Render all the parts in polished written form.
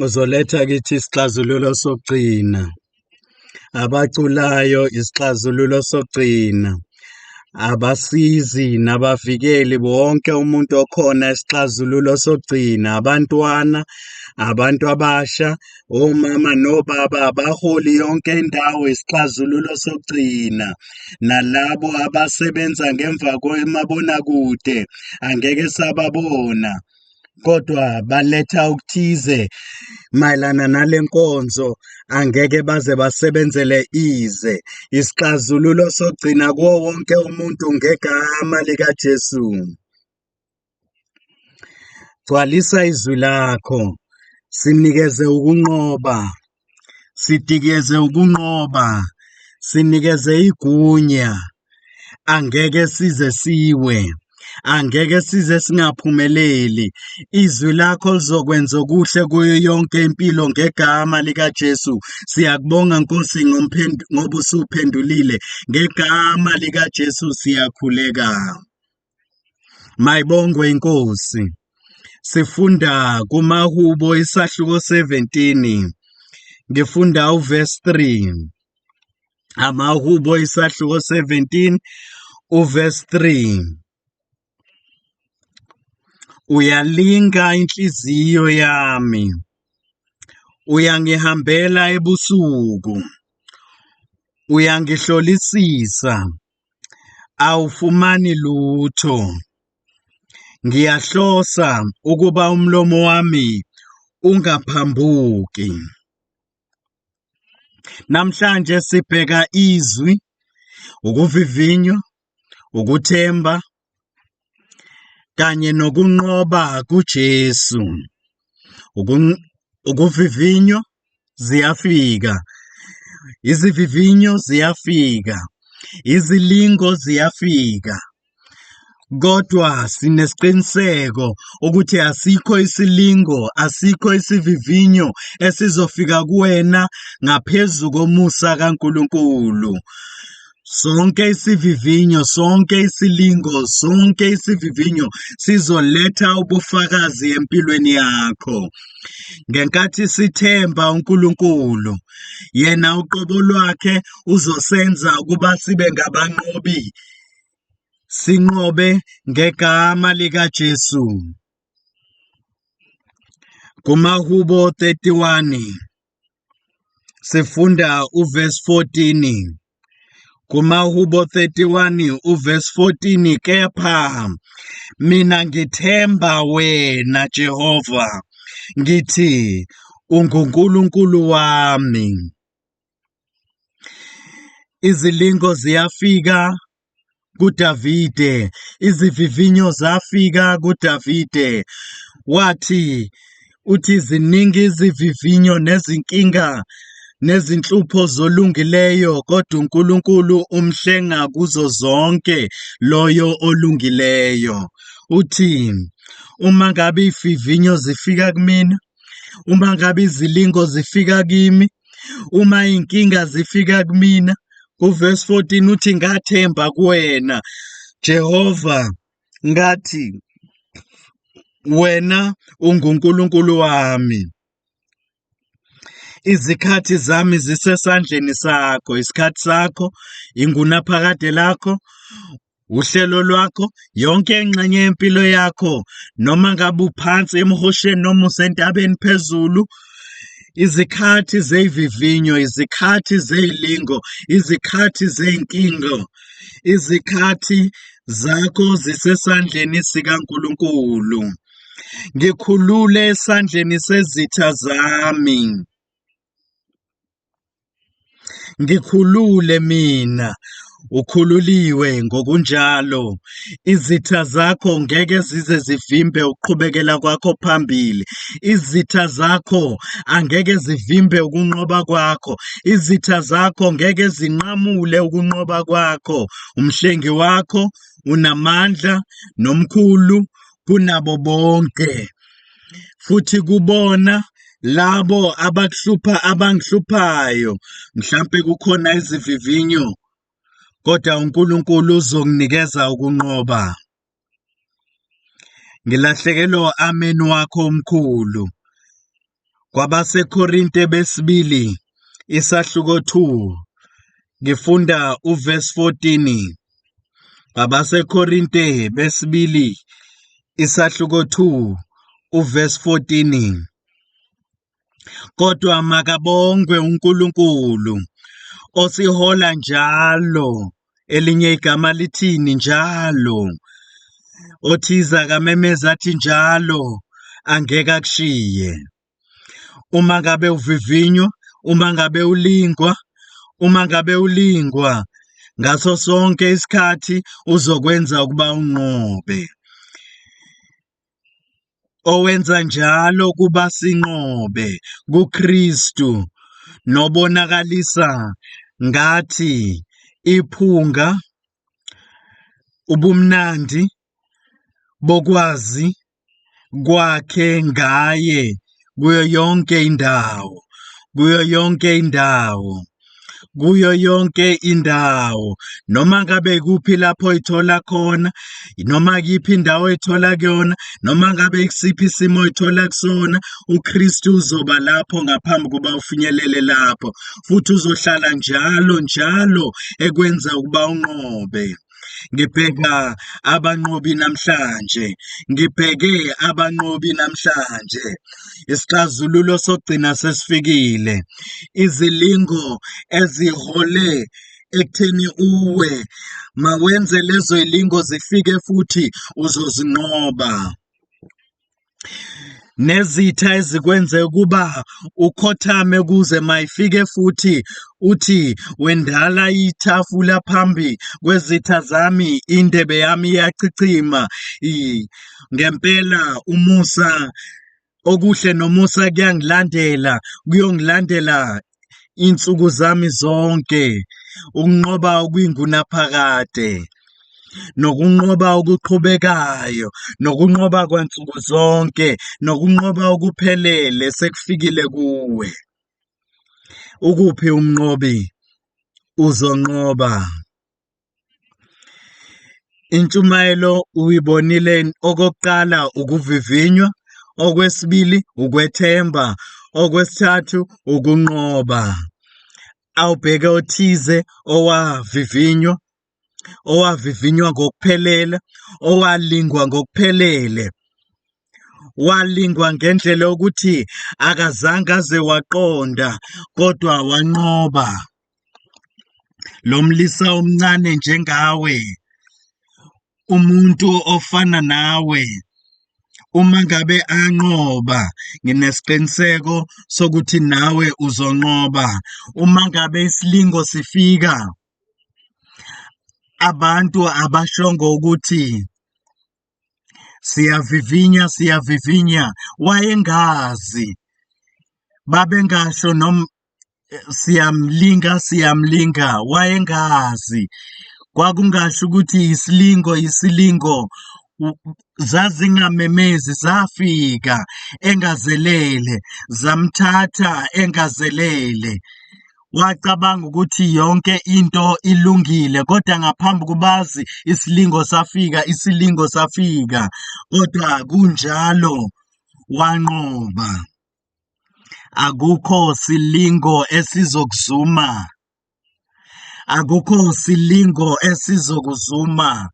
Uzoletha kithi isixazululo sokugcina. Abaculayo isixazululo sokugcina. Abasizi nabavikeli wonke umuntu okhona isixazululo sokugcina. Abantwana, abantu abasha, omama nobaba, abaholi yonke indawo isixazululo sokugcina. Nalabo abasebenza ngemva kwemabonakude angeke sababona. Kodwa baletha okuthize mayelana nale nkonzo angeke baze basebenzele ize. Isixazululo sokugcina kuwo wonke umuntu ngegama likaJesu. Gcwalisa izwi lakho, sinikeze ukunqoba, sinikeze ukunqoba, sinikeze igunya. Angeke size siwe, angeke size singaphumeleli. Izwi lakho lizokwenza okuhle kuyo yonke impilo ngegama likaJesu. Siyakubonga Nkosi ngoba usuphendulile. Ngegama likaJesu siyakhuleka. Mayibongwe iNkosi. Sifunda kumaHubo isahluko 17. Ngifunda uverse 3. AmaHubo isahluko 17 uverse 3. Uyalinga inhliziyo yami. Uyangihambela ebusuku. Uyangihlolisisa. Awufumani lutho. Ngiyahlosa ukuba umlomo wami ungaphambuki. Namhlanje sibheka izwi, ukuvivinywa, ukuthemba kanye nokunqoba kuJesu. Ukuvivinywa ziyafika, izivivinyo ziyafika, izilingo ziyafika. Kodwa sinesiqiniseko ukuthi asikho isilingo, asikho isivivinyo esizofika kuwena ngaphezu komusa kaNkulunkulu. Sonke isivivinyo, sonke isilingo, sonke isivivinyo sizoletha ubufakazi empilweni yakho. Ngenkathi sithemba uNkulunkulu, yena uqobo lwakhe uzosenza ukuba sibe ngabanqobi Sinqobe ngegama likaJesu. KumaHubo 31 sifunda uverse 14. KumaHubo 31 uverse 14, kepha mina ngithemba wena Jehova, ngithi unguNkulunkulu wami. Izilingo ziyafika kuDavide, izivivinyo zafika kuDavide. Wathi uthi ziningi izivivinyo nezinkinga nezinhlupho zolungileyo, kodwa uNkulunkulu umhlenga kuzo zonke loyo olungileyo. Uthi uma ngabe izivivinyo zifika kumina, uma ngabe izilingo zifika kimi, uma iy'nkinga zifika kumina, kuverse 14 uthi ngathemba kuwena Jehova, ngathi wena unguNkulunkulu wami. Izikhathi zami zisesandleni sakho, isikhathi sakho ingunaphakade lakho, uhlelo lwakho, yonke ingxenye yempilo yakho, noma ngabe uphansi emhosheni noma usentabeni phezulu, izikhathi zeyivivinyo, izikhathi zeyilingo, izikhathi zeyinkingo, izikhathi zakho zisesandleni sikaNkulunkulu. Ngikhulule esandleni sezitha zami. Ngikhulule mina. Ukhululiwe ngokunjalo. Izitha zakho ngeke zize zivimbe ukuqhubekela kwakho phambili. Izitha zakho angeke zivimbe ukunqoba kwakho. Izitha zakho ngeke zinqamule ukunqoba kwakho. Umhlengi wakho unamandla nomkhulu kunabo bonke. Futhi kubona labo abakuhlupha abangihluphayo, mhlampe kukhona izivivinyo, kodwa uNkulunkulu uzokunikeza ukunqoba. Ngilahlekelwa u-amen wakho omkhulu. KwabaseKorinte besibili isahluko 2 ngifunda uverse 14. AbaseKorinte besibili isahluko 2 uverse 14. Kodwa makabongwe uNkulunkulu osihola njalo, elinye igama lithini njalo, othiza kamemeza athi njalo angeke akushiye. Uma ngabe uvivinywa, uma ngabe ulingwa, uma ngabe ulingwa ngaso sonke isikhathi uzokwenza ukuba unqobe. Owenza njalo kuba sinqobe kuKristu nobonakalisa ngathi iphunga ubumnandi bokwazi kwakhe ngaye kuyo yonke indawo, kuyo yonke indawo, kuyo yonke indawo. Noma ngabe kuphi lapho oyithola khona, noma kuyiphi indawo oyithola kuyona, noma ngabe kusiphi isimo oyithola kusona, uKristu uzoba lapho ngaphambi kuba ufinyelele lapho, futhi uzohlala njalo njalo ekwenza ukuba unqobe. Ngibheka abanqobi namhlanje, ngibheke abanqobi namhlanje. Isixazululo sokugcina sesifikile. Izilingo ezihole ekutheni uwe, mawenze lezo zilingo zifike futhi uzozinqoba. Nezitha ezikwenze ukuba ukhothame kuze mayifike futhi uthi wendala itafula phambi kwezitha zami, indebe yami iyachichima. Ngempela umusa okuhle nomusa kuyangilandela, kuyongilandela insuku zami zonke, ukunqoba okwingunaphakade, nokunqoba okuqhubekayo, nokunqoba kwansuku zonke, nokunqoba okuphelele sekufikile kuwe. Ukuphi umnqobi? Uzonqoba. Intshumayelo uyibonile, okokuqala ukuvivinywa, okwesibili ukwethemba, okwesithathu ukunqoba. Awubheke othize owavivinywa, owavivinywa ngokuphelele, owalingwa ngokuphelele. Walingwa ngendlela yokuthi akazange aze waqonda kodwa wanqoba. Lo mlisa omncane njengawe, umuntu ofana nawe, uma ngabe anqoba, nginesiqiniseko sokuthi nawe uzonqoba. Uma ngabe isilingo sifika, abantu abashongo ukuthi siyavivinya, siyavivinya, wayengazi. Babengasho noma siyamlinga, siyamlinga, wayengazi. Kwakungasho ukuthi isilingo, isilingo, zazingamemezi, zafika engazelele, zamthatha engazelele. Wacabanga ukuthi yonke into ilungile, kodwa ngaphambi kubazi isilingo safika, isilingo safika, kodwa kunjalo wanqoba. Akukho silingo esizokuzuma, akukho silingo esizokuzuma.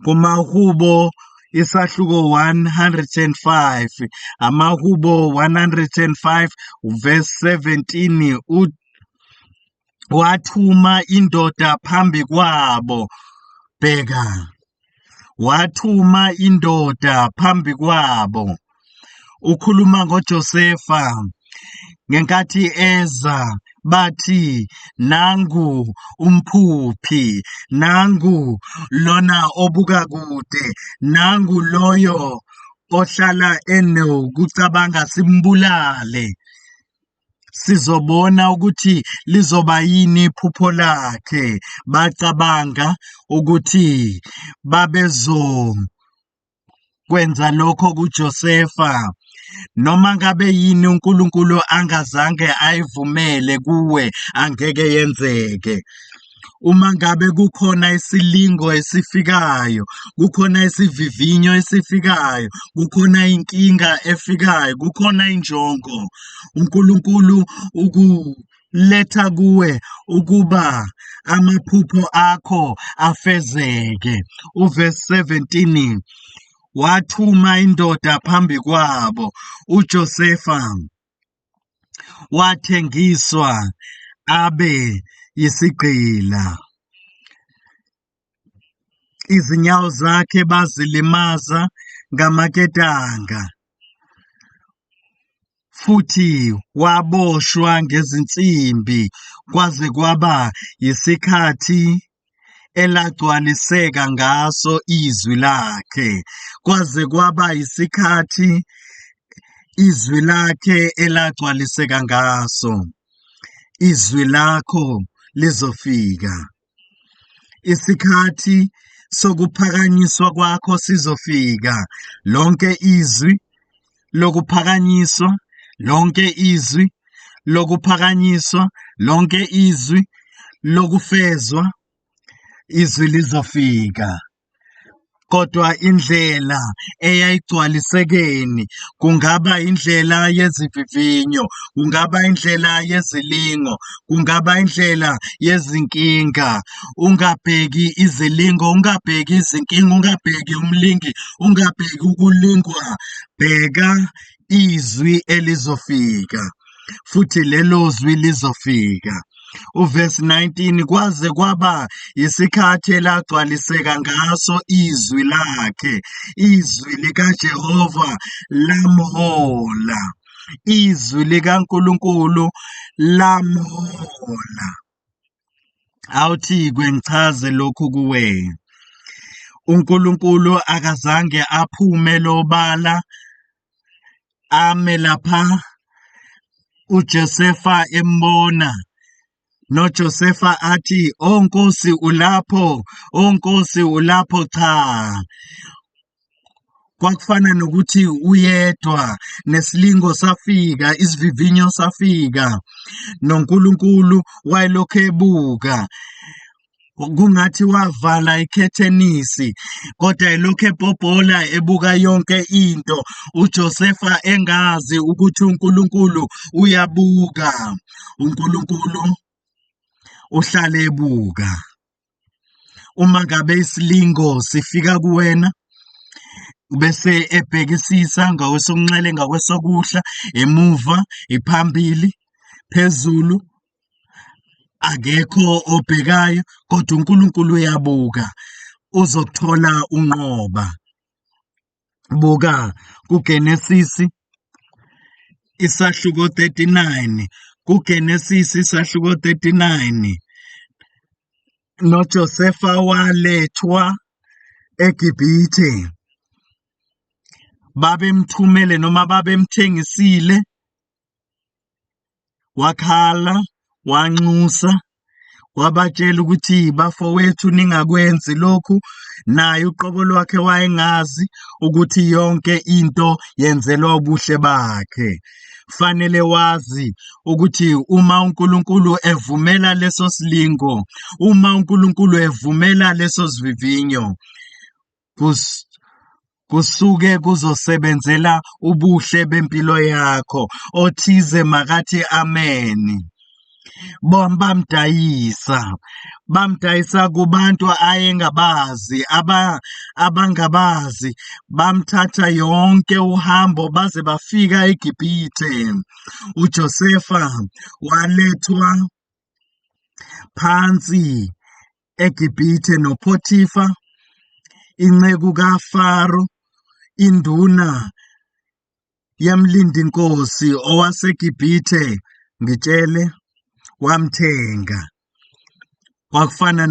KumaHubo isahluko 105, amaHubo 105 verse 17, wathuma indoda phambi kwabo, bheka, wathuma indoda phambi kwabo. Ukhuluma ngoJosefa ngenkathi eza, bathi nangu umphuphi, nangu lona obuka kude, nangu loyo ohlala enokucabanga simbulale, sizobona ukuthi lizoba yini iphupho lakhe. Bacabanga ukuthi babezokwenza lokho kuJosefa. Noma ngabe yini uNkulunkulu angazange ayivumele kuwe, angeke yenzeke. Uma ngabe kukhona isilingo esifikayo, kukhona isivivinyo esifikayo, kukhona inkinga efikayo, kukhona injongo, uNkulunkulu ukuletha kuwe ukuba amaphupho akho afezeke. Uvesi 17, wathuma indoda phambi kwabo, uJosefa wathengiswa abe yisigqila. Izinyawo zakhe bazilimaza ngamaketanga, futhi waboshwa ngezinsimbi kwaze kwaba yisikhathi elagcwaliseka ngaso izwi lakhe, kwaze kwaba yisikhathi izwi lakhe elagcwaliseka ngaso. Izwi lakho lizofika. Isikhathi sokuphakanyiswa kwakho sizofika. Lonke izwi lokuphakanyiswa, lonke izwi lokuphakanyiswa, lonke izwi lokufezwa, izwi lizofika. Kodwa indlela eyayigcwalisekeni kungaba indlela yezivivinyo, kungaba indlela yezilingo, kungaba indlela yezinkinga. Ungabheki izilingo, ungabheki izinkinga, ungabheki umlingi, ungabheki ukulingwa. Bheka izwi elizofika, futhi lelo zwi lizofika. Uvesi 19, kwaze kwaba isikhathi elagcwaliseka ngaso izwi lakhe, izwi likaJehova lamhola, izwi likaNkulunkulu lamhola. Awuthi kwengichaze lokhu kuwe. uNkulunkulu akazange aphume lobala ame lapha uJosefa embona, noJosefa athi, "O Nkosi ulapho, o Nkosi ulapho." Cha, kwakufana nokuthi uyedwa, nesilingo safika, isivivinyo safika, noNkulunkulu wayelokhu ebuka. Kungathi wavala ikhethenisi, kodwa elokhu ebhobhola ebuka yonke into. uJosefa engazi ukuthi uNkulunkulu uyabuka. uNkulunkulu uhlale ebuka. Uma ngabe isilingo sifika kuwena, bese ebhekisisa ngakwesokunxele, ngakwesokudla, emuva, iphambili, phezulu, akekho obhekayo, kodwa uNkulunkulu uyabuka, uzokuthola unqoba. Buka kuGenesisi isahluko 39, kuGenesisi isahluko 39, noJosefa walethwa eGibhithe. Babemthumele noma babemthengisile, wakhala, wanxusa, wabatshela ukuthi bafowethu ningakwenzi lokhu. Naye uqobo lwakhe wayengazi ukuthi yonke into yenzelwa ubuhle bakhe. Fanele wazi ukuthi uma uNkulunkulu evumela leso silingo, uma uNkulunkulu evumela leso sivivinyo, kusuke kuzosebenzela ubuhle bempilo yakho. Othize makathi amen. Bamdayisa, bamdayisa kubantu ayengabazi, abangabazi, bamthatha yonke uhambo baze bafika eGibhithe. uJosefa walethwa phansi eGibhithe noPotifa, inceku kaFaro, induna yemlindinkosi owaseGibhithe, ngitshele, wamthenga. Kwakufana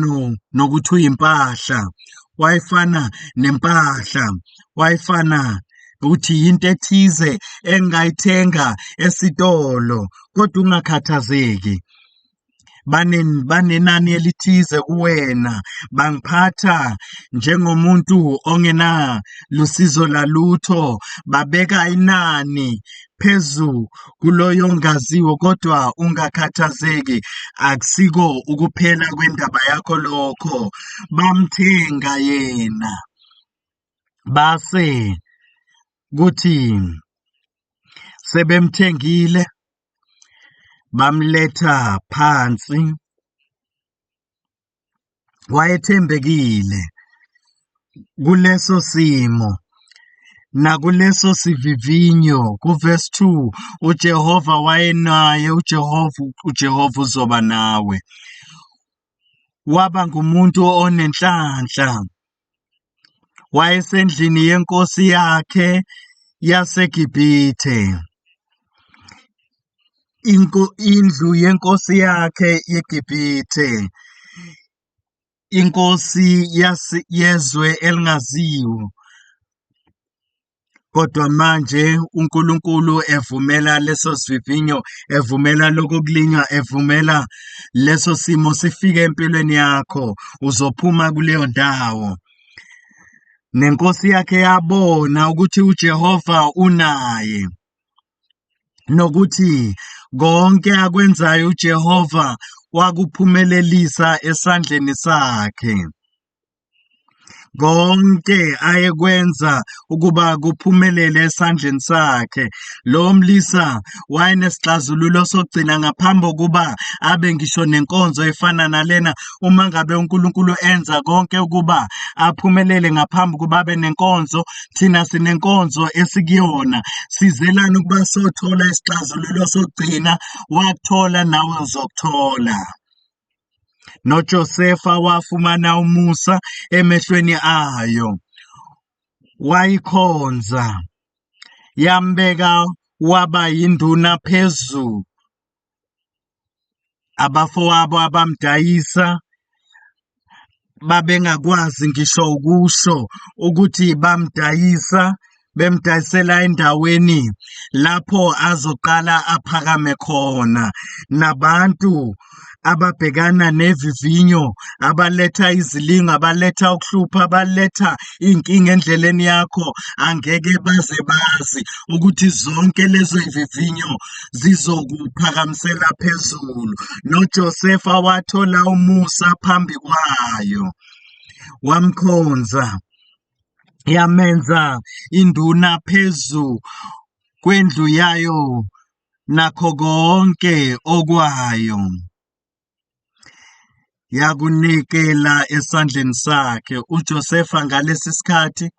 nokuthi uyimpahla, wayefana nempahla, wayefana ukuthi yinto ethize engayithenga esitolo, kodwa ungakhathazeki. Banenani elithize kuwena, bangiphatha njengomuntu ongenalusizo lalutho, babeka inani phezu kuloyo ongaziwe, kodwa ungakhathazeki, akusiko ukuphela kwendaba yakho lokho. Bamthenga yena, base kuthi sebemthengile bamletha phansi. Wayethembekile kuleso simo nakuleso sivivinyo. Kuverse 2, uJehova wayenaye, uJehova uzoba nawe. Waba ngumuntu onenhlanhla, wayesendlini yenkosi yakhe yaseGibhithe. Indlu yenkosi yakhe yeGibhithe, inkosi yezwe elingaziwa. Kodwa manje uNkulunkulu evumela leso sivivinyo, evumela lokho kulinywa, evumela leso simo sifike empilweni yakho, uzophuma kuleyo ndawo. Nenkosi yakhe yabona ukuthi uJehova unaye, nokuthi konke akwenzayo uJehova wakuphumelelisa esandleni sakhe. Konke ayekwenza ukuba kuphumelele esandleni sakhe. Lo mlisa wayenesixazululo sokugcina ngaphambi kokuba abe ngisho nenkonzo efana nalena. Uma ngabe uNkulunkulu enza konke ukuba aphumelele ngaphambi kokuba abe nenkonzo, thina sinenkonzo esikuyona. Sizelana ukuba sothola isixazululo sokugcina. Wakuthola, nawe uzokuthola. NoJosefa wafumana umusa emehlweni ayo, wayikhonza, yambeka waba yinduna phezu abafowabo abamdayisa. Babengakwazi ngisho ukusho ukuthi bamdayisa, bemdayisela endaweni lapho azoqala aphakame khona. Nabantu ababhekana nevivinyo, abaletha izilingo, abaletha ukuhlupha, abaletha iy'nkinga endleleni yakho, angeke baze bazi ukuthi zonke lezo y'vivinyo zizokuphakamisela phezulu. NoJosefa wathola umusa phambi kwayo, wamkhonza, yamenza induna phezu kwendlu yayo nakho konke okwayo, yakunikela esandleni sakhe. UJosefa ngalesi sikhathi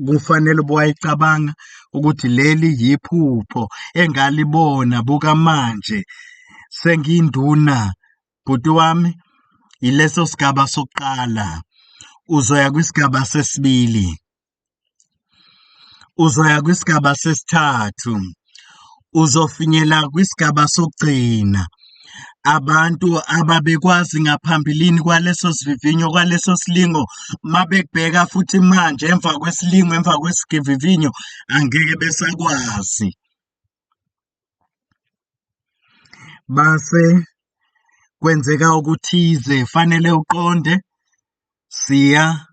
kufanele wayecabanga ukuthi leli yiphupho engalibona, buka manje sengiyinduna. Bhuti wami, ileso sigaba sokuqala, uzoya kwisigaba sesibili, uzoya kwisigaba sesithathu, uzofinyela kwisigaba sokugcina. Abantu ababekwazi ngaphambilini kwaleso sivivinyo, kwaleso silingo, mabekubheka futhi manje emva kwesilingo, emva kwesivivinyo, angeke besakwazi. Base kwenzeka okuthize, fanele uqonde, siya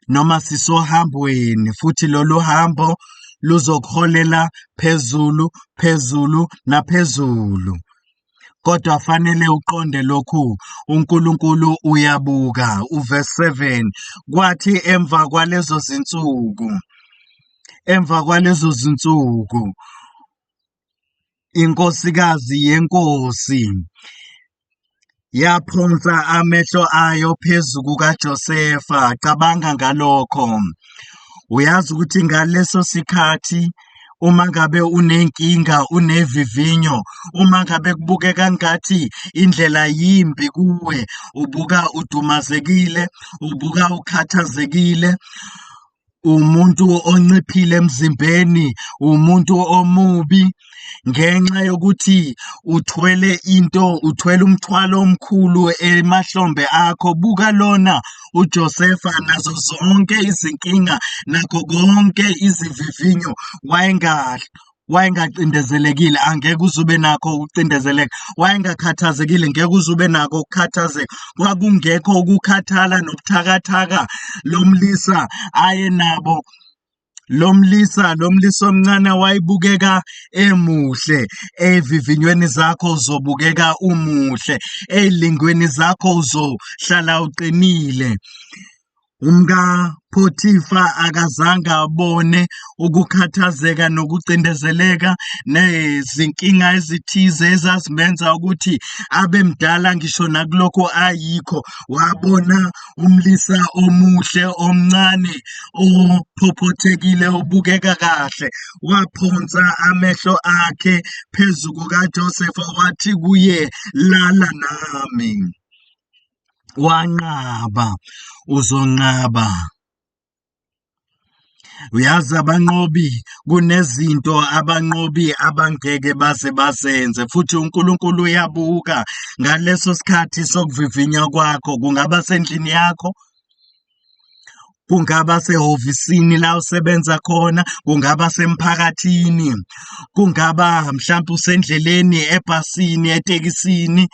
noma sisohambweni, futhi lolu hambo luzokuholela phezulu, phezulu naphezulu. Kodwa fanele uqonde lokhu, uNkulunkulu uyabuka. Uverse 7, kwathi emva kwalezo zinsuku, emva kwalezo zinsuku, inkosikazi yenkosi yaphonsa amehlo ayo phezu kukaJosefa. Cabanga ngalokho. Uyazi ukuthi ngaleso sikhathi uma ngabe unenkinga, unevivinyo, uma ngabe kubukeka ngathi indlela yimbi kuwe, ubuka udumazekile, ubuka ukhathazekile, umuntu onciphile emzimbeni, umuntu omubi, ngenxa yokuthi uthwele into, uthwele umthwalo omkhulu emahlombe akho. Buka lona uJosefa nazo zonke izinkinga, nakho konke izivivinyo, Wayengacindezelekile, angeke uze ube nakho ukucindezeleka. Wayengakhathazekile, ngeke uze ube nakho ukukhathazeka. Kwakungekho ukukhathala nobuthakathaka lomlisa ayenabo. Lo mlisa omncane wayebukeka emuhle. Evivinyweni zakho uzobukeka umuhle, ey'lingweni zakho uzohlala uqinile. UmkaPhothifa akazange abone ukukhathazeka nokucindezeleka nezinkinga ezithize ezazimenza ukuthi abe mdala ngisho nakulokho ayikho. Wabona umlisa omuhle omncane ophophothekile obukeka kahle, waphonsa amehlo akhe phezu kukaJosefa wathi kuye, lala nami. Wanqaba, uzonqaba. Uyazi abanqobi kunezinto abanqobi abangeke baze bazenze futhi uNkulunkulu uyabuka ngaleso sikhathi sokuvivinywa kwakho, kungaba sendlini yakho, kungaba sehhovisini la usebenza khona, kungaba semphakathini, kungaba mhlawumbe usendleleni, ebhasini, etekisini,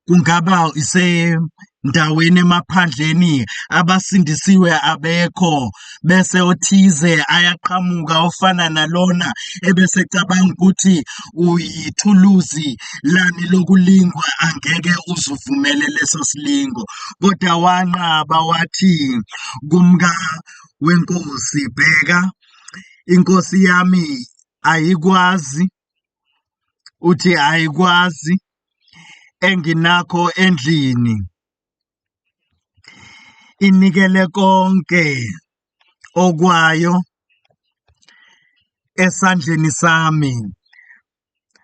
kungaba isendaweni emaphandleni, abasindisiwe abekho, bese othize ayaqhamuka ofana nalona ebesecabanga ukuthi uyithuluzi lani lokulingwa, angeke uzuvumele leso silingo. Kodwa wanqaba wathi kumka wenkosi, bheka inkosi yami ayikwazi, uthi ayikwazi enginakho endlini, inikele konke okwayo esandleni sami,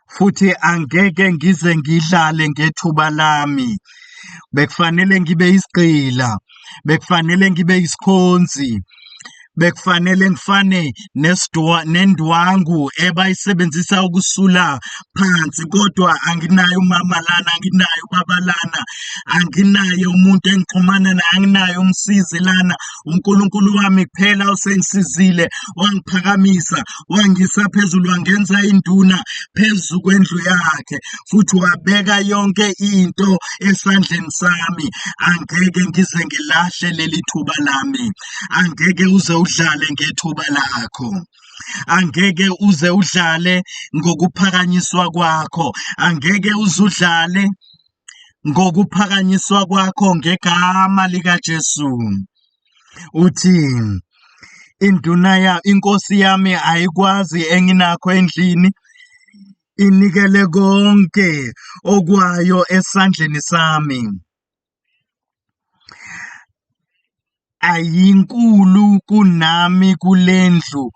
futhi angeke ngize ngidlale ngethuba lami. Bekufanele ngibe isigqila, bekufanele ngibe isikhonzi, bekufanele ngifane nendwangu ebayisebenzisa ukusula phansi, kodwa anginaye umama lana, anginaye ubaba lana, anginaye umuntu engixhumana naye, anginaye umsizi lana. UNkulunkulu wami kuphela usengisizile, wangiphakamisa, wangisa phezulu, wangenza induna phezu kwendlu yakhe, futhi wabeka yonke into esandleni sami. Angeke ngize ngilahle leli thuba lami. Angeke uze udlale ngethuba lakho. Angeke uze udlale ngokuphakanyiswa kwakho. Angeke uze udlale ngokuphakanyiswa kwakho ngegama likaJesu. Uthi induna ya inkosi yami ayikwazi enginakho endlini, inikele konke okwayo esandleni sami. Ayinkulu kunami kulendlu,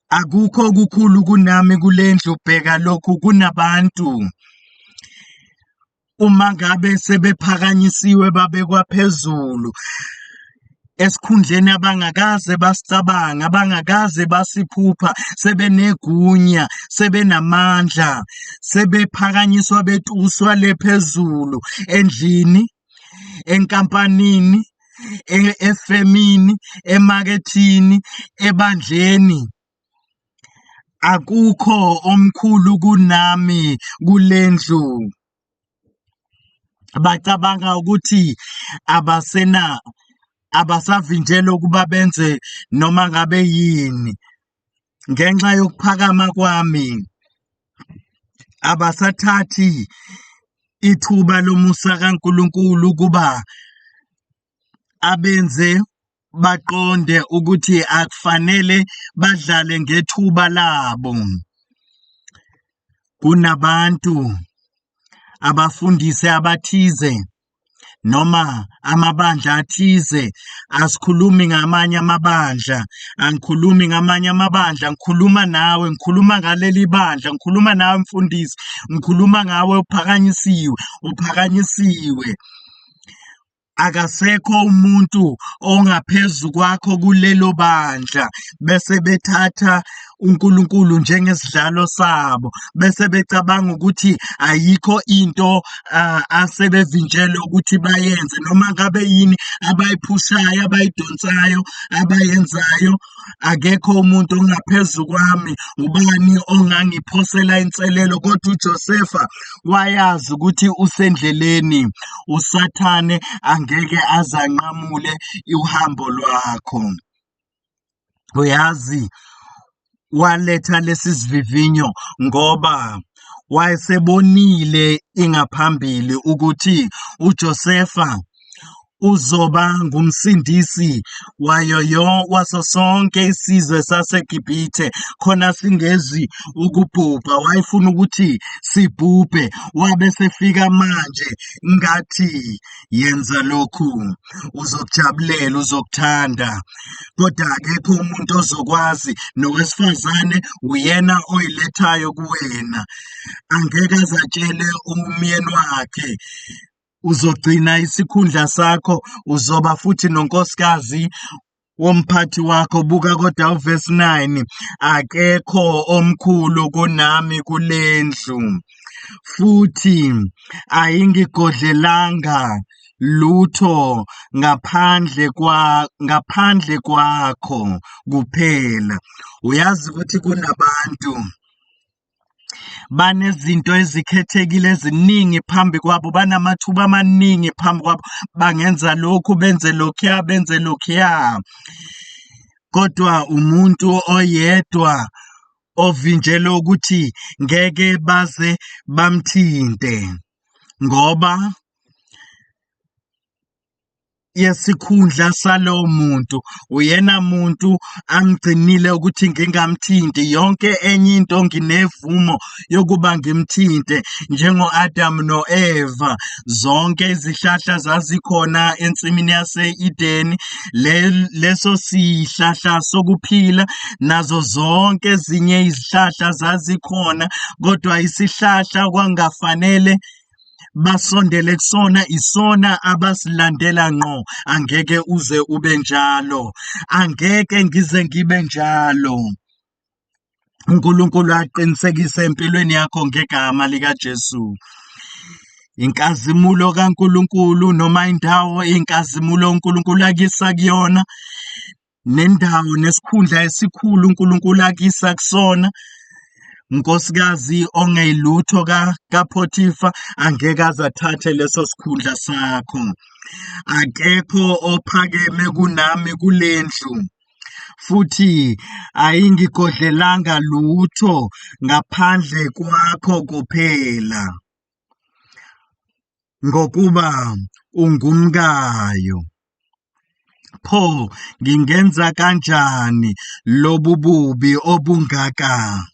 akukho okukhulu kunami kulendlu. Bheka lokhu kunabantu uma ngabe sebephakanyisiwe babekwa phezulu esikhundleni abangakaze basicabanga, abangakaze basiphupha, sebenegunya, sebenamandla, sebephakanyiswa betuswa le phezulu endlini, enkampanini, efemini, emakethini, ebandleni. Akukho omkhulu kunami kulendlu. Bacabanga ukuthi abasena abasavinjelwe ukuba benze noma ngabe yini ngenxa yokuphakama kwami. Abasathathi ithuba lomusa kaNkulunkulu ukuba abenze baqonde ukuthi akufanele badlale ngethuba labo. Kunabantu abafundisi abathize noma amabandla athize, asikhulumi ngamanye amabandla, angikhulumi ngamanye amabandla, ngikhuluma nawe, ngikhuluma ngaleli bandla, ngikhuluma nawe mfundisi, ngikhuluma ngawe uphakanyisiwe, uphakanyisiwe. Akasekho umuntu ongaphezu kwakho kulelo bandla, bese bethatha uNkulunkulu njengesidlalo sabo bese becabanga ukuthi ayikho into asebevinjelwe ukuthi bayenze noma ngabe yini abayiphushayo abayidonsayo abayenzayo. Akekho umuntu ongaphezu kwami, ubani ongangiphosela inselelo? Kodwa uJosefa wayazi ukuthi usendleleni, uSathane angeke aze anqamule uhambo lwakho. Uyazi, waletha lesi sivivinyo ngoba wayesebonile ingaphambili ukuthi uJosefa uzoba ngumsindisi wayo yo waso sonke isizwe saseGibhithe khona singezi ukubhubha. Wayefuna ukuthi sibhubhe, wabe sefika manje ngathi yenza lokhu uzokujabulela, uzokuthanda, kodwa akekho umuntu ozokwazi, nowesifazane uyena oyilethayo kuwena, angeke azatshele umyeni wakhe. Uzogcina isikhundla sakho, uzoba futhi nonkosikazi womphathi wakho. Buka kodwa uvesi 9, akekho omkhulu kunami kulendlu, futhi ayingigodlelanga lutho ngaphandle kwakho kuphela. Uyazi ukuthi kunabantu banezinto ezikhethekile eziningi phambi kwabo, banamathuba amaningi phambi kwabo, bangenza lokhu, benze lokhuya, benze lokhuya, kodwa umuntu oyedwa ovinjelwe ukuthi ngeke baze bamthinte ngoba yesikhundla salowo muntu, uyena muntu amgcinile ukuthi ngingamthinti. Yonke enye into nginevumo yokuba ngimthinte, njengo-Adamu no-Eva. Zonke izihlahla zazikhona ensimini yase-Edeni, leso sihlahla sokuphila nazo zonke ezinye izihlahla zazikhona, kodwa isihlahla kwangafanele basondele kusona isona abasilandela ngqo. Angeke uze ube njalo, angeke ngize ngibe njalo. uNkulunkulu aqinisekise empilweni yakho ngegama likaJesu. Inkazimulo kaNkulunkulu noma indawo inkazimulo uNkulunkulu akisa kuyona, nendawo nesikhundla esikhulu uNkulunkulu akisa kusona, unkosikazi ongeyilutho kaPhotifa angeke aze athathe leso sikhundla sakho. Akekho ophakeme kunami kulendlu, futhi ayingigodlelanga lutho ngaphandle kwakho kuphela, ngokuba ungumkayo. Pho ngingenza kanjani lobu bubi obungaka?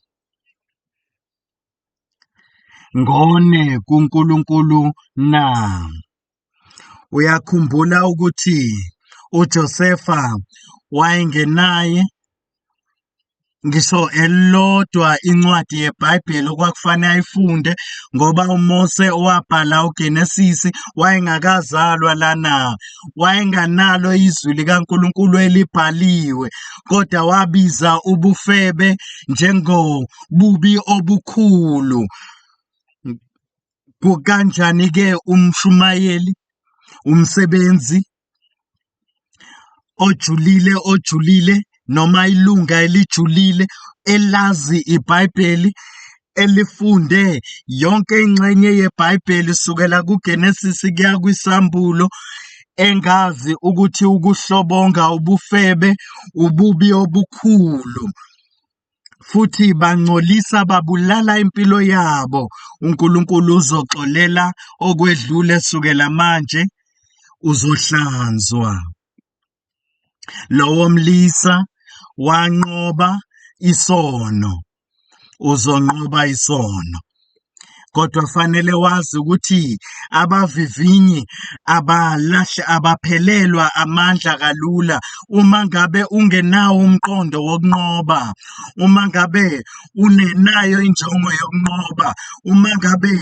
Ngone kuNkulunkulu na? Uyakhumbula ukuthi uJosefa wayengenaye ngisho elilodwa incwadi yeBhayibheli okwakufanele ayifunde, ngoba uMose owabhala uGenesisi wayengakazalwa lana, wayenganalo izwi likaNkulunkulu elibhaliwe, kodwa wabiza ubufebe njengobubi obukhulu. Kukanjani-ke umshumayeli, umsebenzi ojulile ojulile noma ilunga elijulile elazi iBhayibheli, elifunde yonke ingxenye yeBhayibheli sukela kuGenesis kuya kwiSambulo, engazi ukuthi ukuhlobonga ubufebe ububi obukhulu, futhi bangcolisa babulala impilo yabo. uNkulunkulu uzoxolela okwedlule, sukela manje uzohlanzwa. Lowo mlisa wanqoba isono, uzonqoba isono. Kodwa fanele wazi ukuthi abavivinyi abalahle abaphelelwa amandla kalula uma ngabe ungenawo umqondo wokunqoba, uma ngabe unenayo injongo yokunqoba, uma ngabe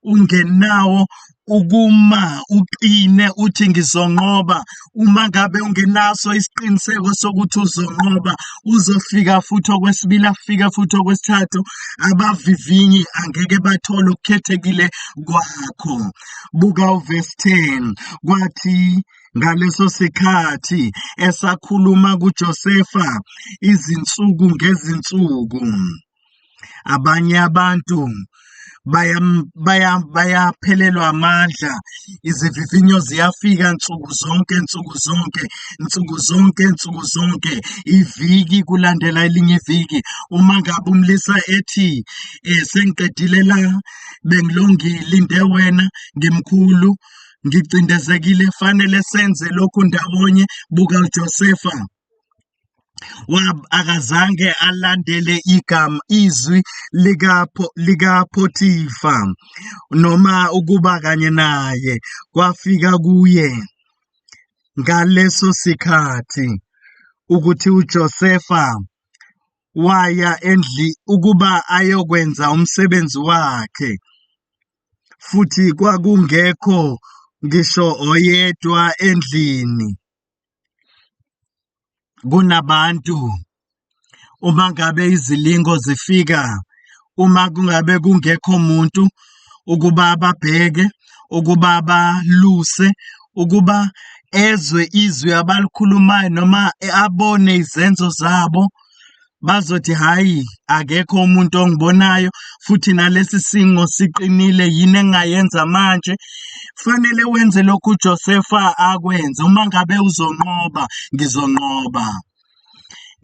ungenawo Ukuma uqine uthi ngizonqoba, uma ngabe ungenaso isiqiniseko sokuthi uzonqoba, uzofika futhi okwesibili, afike futhi okwesithathu, abavivinyi angeke bathole okukhethekile kwakho. Buka uvesi 10, kwathi ngaleso sikhathi esakhuluma kuJosefa izinsuku ngezinsuku. Abanye abantu bayaphelelwa amandla, izivivinyo ziyafika nsuku zonke, nsuku zonke, nsuku zonke, nsuku zonke, iviki kulandela elinye iviki. Uma ngabe umlisa ethi sengiqedile la, bengilongilinde wena, ngimkhulu, ngicindezekile, fanele senze lokhu ndawonye. Buka uJosefa, akazange alandele igama izwi likaPhotifa noma ukuba kanye naye. Kwafika kuye ngaleso sikhathi ukuthi uJosefa waya endli ukuba ayokwenza umsebenzi wakhe, futhi kwakungekho ngisho oyedwa endlini. Kunabantu uma ngabe izilingo zifika, uma kungabe kungekho muntu ukuba babheke, ukuba baluse, ukuba ezwe izwi abalikhulumayo noma abone izenzo zabo, bazothi hhayi akekho umuntu ongibonayo futhi nalesi singo siqinile, yini engingayenza manje? Fanele wenze lokhu uJosefa akwenze. Uma ngabe uzonqoba, ngizonqoba.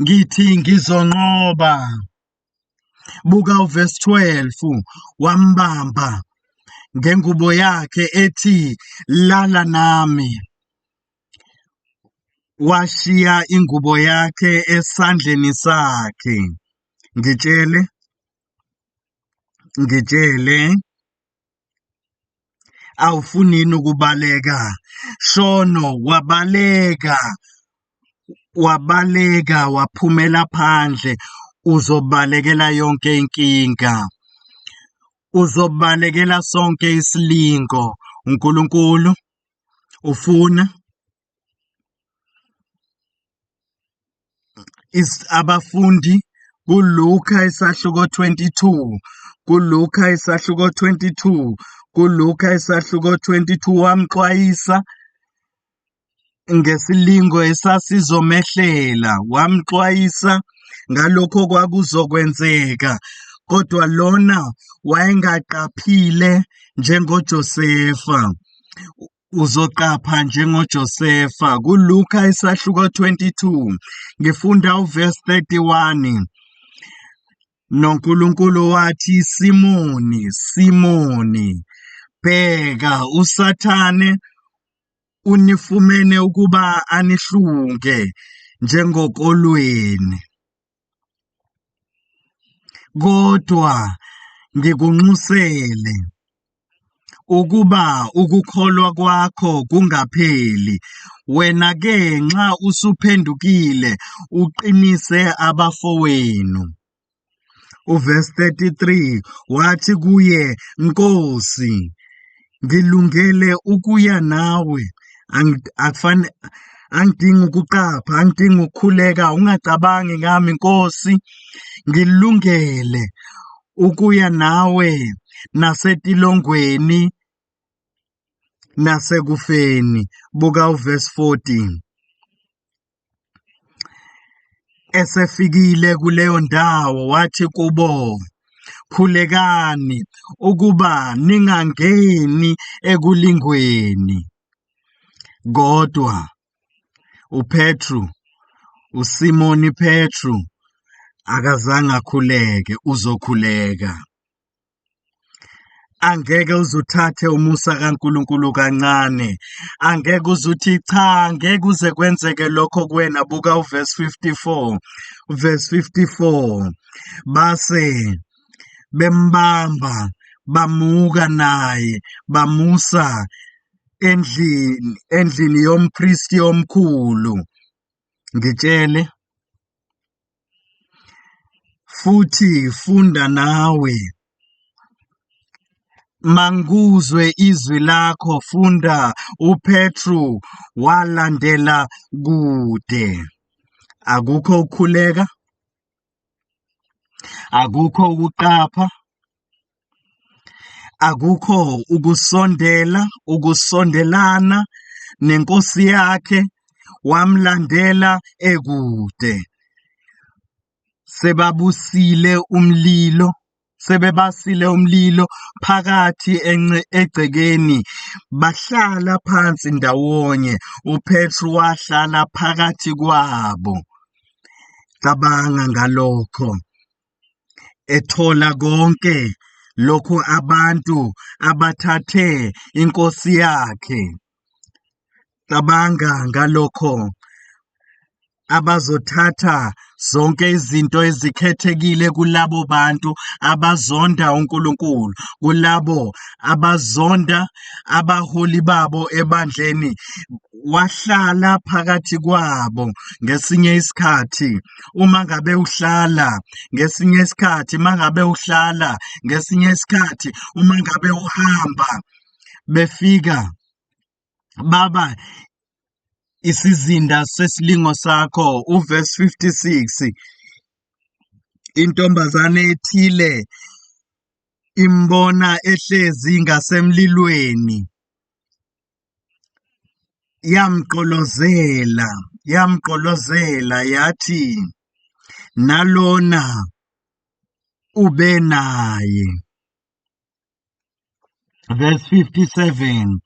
Ngithi ngizonqoba. Buka uvesi 12, wambamba ngengubo yakhe ethi lala nami. Washiya ingubo yakhe esandleni sakhe. Ngitshele, ngitshele, awufuni yini ukubaleka? Shono, wabaleka, wabaleka, waphumela phandle. Uzobalekela yonke inkinga, uzobalekela sonke isilingo. uNkulunkulu ufuna abafundi kuLuka isahluko 22, kuLuka isahluko 22, kuLuka isahluko 22, wamxwayisa ngesilingo esasizomehlela, wamxwayisa ngalokho kwakuzokwenzeka, kodwa lona wayengaqaphile njengoJosefa. Uzoqapha njengoJosefa. KuLuka isahluko 22, ngifunda uvesi 31. NoNkulunkulu wathi, Simoni, Simoni, bheka uSathane unifumene ukuba anihlunge njengokolweni. Kodwa ngikunxusele ukuba ukukholwa kwakho kungapheli. Wena-ke nxa usuphendukile uqinise abafowenu. Uvesi 33, wathi kuye, Nkosi, ngilungele ukuya nawe. Akufane angidingi ukuqapha, angidingi ukukhuleka, ungacabangi ngami Nkosi, ngilungele ukuya nawe nasetilongweni nasekufeni. Buka uvesi 14. Esefikile kuleyo ndawo wathi kubo, khulekani ukuba ningangeni ekulingweni. Kodwa uPetru, uSimoni Petru, akazange akhuleke, uzokhuleka. Angeke uzuthathe umusa kaNkulunkulu kancane, angeke uzuthi cha, angeke uze kwenzeke lokho kuwena. Buka uverse 54, verse 54, base bembamba bamuka naye bamusa endlini yompristi omkhulu. Ngitshele futhi funda nawe. Manguzwe izwi lakho, funda uPetru walandela kude. Akukho ukukhuleka, akukho ukuqapha, akukho ukusondela, ukusondelana nenkosi yakhe, wamlandela ekude. Sebabusile umlilo, sebebasile umlilo phakathi egcekeni, bahlala phansi ndawonye. UPetru wahlala phakathi kwabo. Cabanga ngalokho, ethola konke lokhu abantu abathathe inkosi yakhe. Cabanga ngalokho, abazothatha zonke izinto ezikhethekile kulabo bantu abazonda uNkulunkulu, kulabo abazonda abaholi babo ebandleni. Wahlala phakathi kwabo ngesinye isikhathi. Uma ngabe uhlala ngesinye isikhathi, uma ngabe uhlala ngesinye isikhathi, uma ngabe uhamba, befika baba isizinda sesilingo sakho. Uverse 56, intombazane ethile imbona ehlezi ngasemlilweni, yamgqolozela, yamgqolozela yathi, nalona ube naye. Verse 57,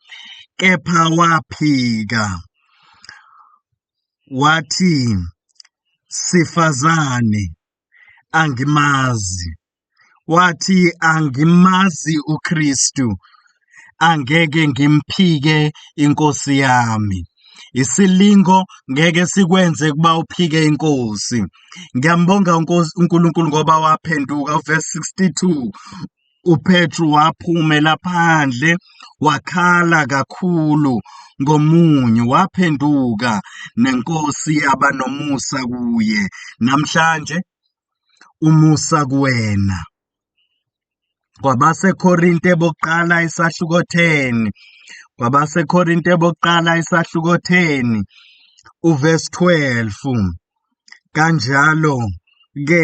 kepha waphika wathi, sifazane, angimazi. Wathi, angimazi uKristu, angeke ngimphike inkosi yami. Isilingo ngeke sikwenze kuba uphike inkosi. Ngiyambonga uNkulunkulu ngoba waphenduka. Verse 62, uPetru waphumela phandle wakhala kakhulu ngomunyu, waphenduka nenkosi yaba nomusa kuye. Namhlanje umusa kuwena. KwabaseKorinte bokuqala isahluko 10, kwabaseKorinte bokuqala isahluko 10 uverse 12, kanjalo ke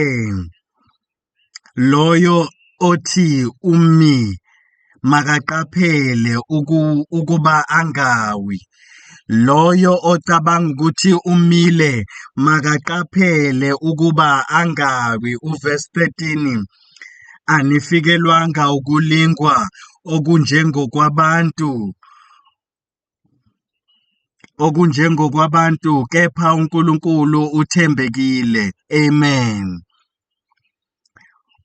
loyo othi umi makaqaphele ukuba angawi, loyo ocabanga ukuthi umile makaqaphele ukuba angawi. Uverse 13, anifikelwanga ukulingwa okunjengokwabantu, okunjengokwabantu, kepha uNkulunkulu uthembekile. Amen.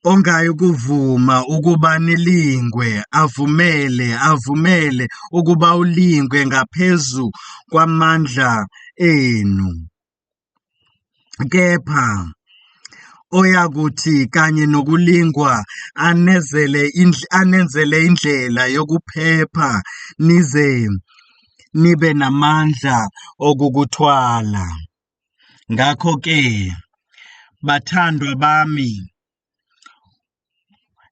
Ongayi ukuvuma ukuba nilingwe, avumele, avumele ukuba ulingwe ngaphezu kwamandla enu. Kepha oyakuthi kanye nokulingwa anezele anenzele indlela yokuphepha, nize nibe namandla okukuthwala. Ngakho-ke, bathandwa bami,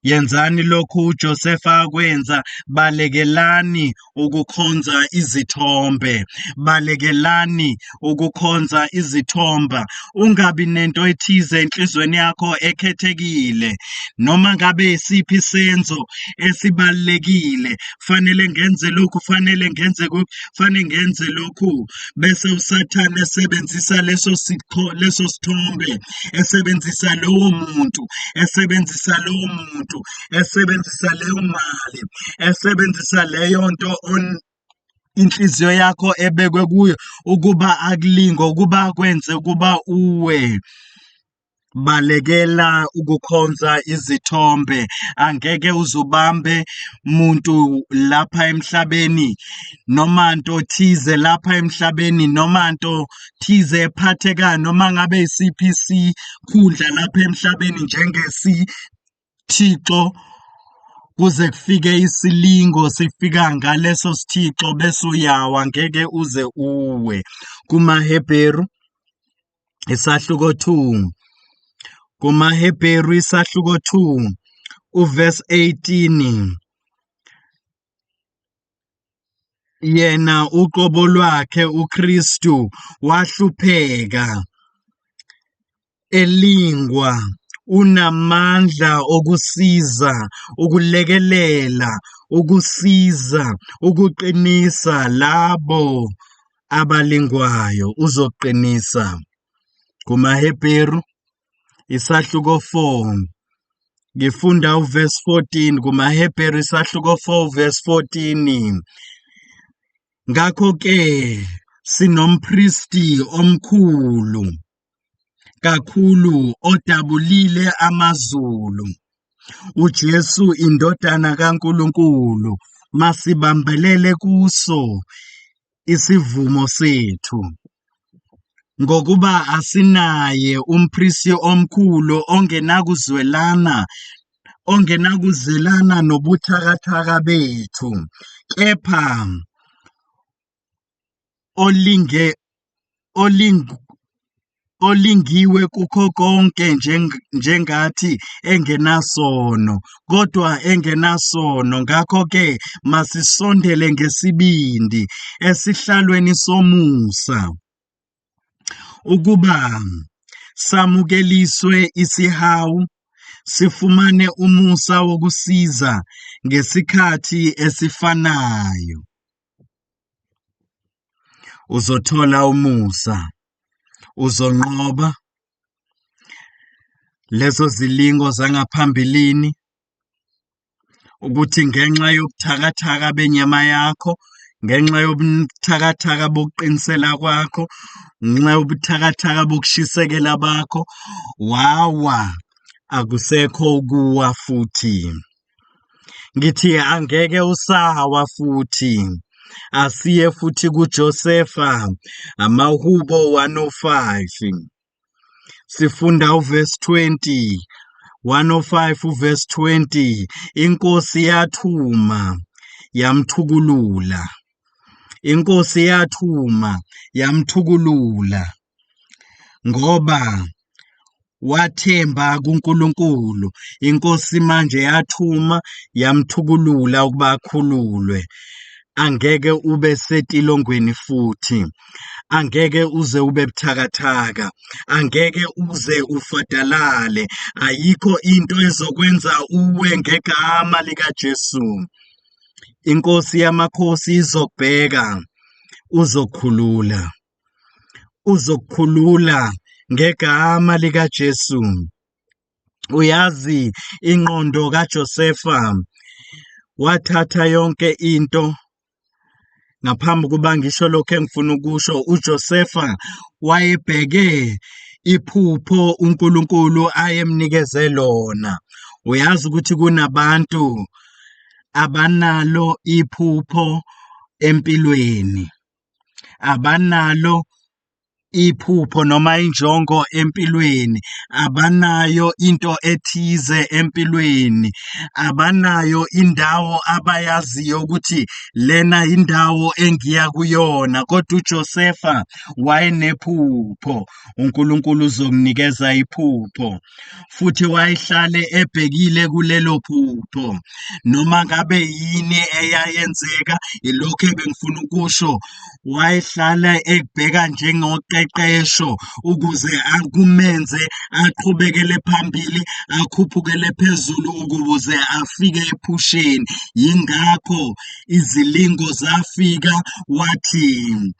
yenzani lokhu uJosefa akwenza, balekelani ukukhonza izithombe, balekelani ukukhonza izithombe. Ungabi nento ethize enhlizweni yakho ekhethekile, noma ngabe isiphi isenzo esibalulekile, fanele ngenze lokhu, fanele ngenze fanele ngenze lokhu, bese uSathane esebenzisa leso leso sithombe, esebenzisa lowo muntu, esebenzisa lowo muntu, esebenzisa leyo mali, esebenzisa leyo nto inhliziyo yakho ebekwe kuyo ukuba akulinge, ukuba akwenze ukuba uwe. Balekela ukukhonza izithombe, angeke uzubambe muntu lapha emhlabeni noma nto thize lapha emhlabeni noma nto thize ephathekayo noma ngabe isiphi isikhundla lapha emhlabeni njengesithixo, kuze kufike isilingo sifika ngaleso sithixo bese uyawa, ngeke uze uwe. KumaHebheru isahluko 2, kumaHebheru isahluko 2 uverse 18. Yena uqobo lwakhe uKristu wahlupheka elingwa, unamandla okusiza, ukulekelela, ukusiza, ukuqinisa labo abalingwayo. Uzoqinisa. KumaHebheru isahluko 4 ngifunda uverse 14. KumaHebheru isahluko 4 verse 14. Ngakho-ke sinompristi omkhulu kakhulu odabulile amazulu, uJesu indodana kaNkulunkulu, masibambelele kuso isivumo sethu. Ngokuba asinaye umpristi omkhulu ongenakuzwelana ongenakuzelana nobuthakathaka bethu, kepha olinge oling olingiwe kukho konke njengathi engenasono, kodwa engenasono. Ngakho-ke masisondele ngesibindi esihlalweni somusa ukuba samukeliswe isihawu, sifumane umusa wokusiza ngesikhathi esifanayo. Uzothola umusa, uzonqoba lezo zilingo zangaphambilini, ukuthi ngenxa yobuthakathaka benyama yakho, ngenxa yobuthakathaka bokuqinisela kwakho, ngenxa yobuthakathaka bokushisekela bakho, wawa, akusekho ukuwa futhi. Ngithi angeke usawa futhi. Asiye futhi kuJosefa, amaHubo 105. Sifunda uverse 20. 105 uverse 20. Inkosi yathuma yamthukulula. Inkosi yathuma yamthukulula ngoba wathemba kuNkulunkulu. Inkosi manje yathuma yamthukulula ukuba akhululwe. Angeke ube setilongweni futhi, angeke uze ube buthakathaka, angeke uze ufadalale. Ayikho into ezokwenza uwe ngegama likaJesu. Inkosi yamakhosi izokubheka, uzokhulula, uzokukhulula ngegama likaJesu. Uyazi ingqondo kaJosefa wathatha yonke into. Ngaphambi kuba ngisho lokho engifuna ukusho, uJosefa wayebheke iphupho uNkulunkulu ayemnikeze lona. Uyazi ukuthi kunabantu abanalo iphupho empilweni, abanalo iphupho noma injongo empilweni, abanayo into ethize empilweni, abanayo indawo abayaziyo ukuthi lena indawo engiya kuyona. Kodwa uJosefa wayenephupho, uNkulunkulu uzomnikeza iphupho. Futhi wayehlale ebhekile kulelo phupho noma ngabe yini eyayenzeka. Ilokhu ebengifuna ukusho, wayehlala ekubheka njengoqeqesho ukuze akumenze aqhubekele phambili, akhuphukele phezulu ukuze afike ephusheni. Yingakho izilingo zafika, wathi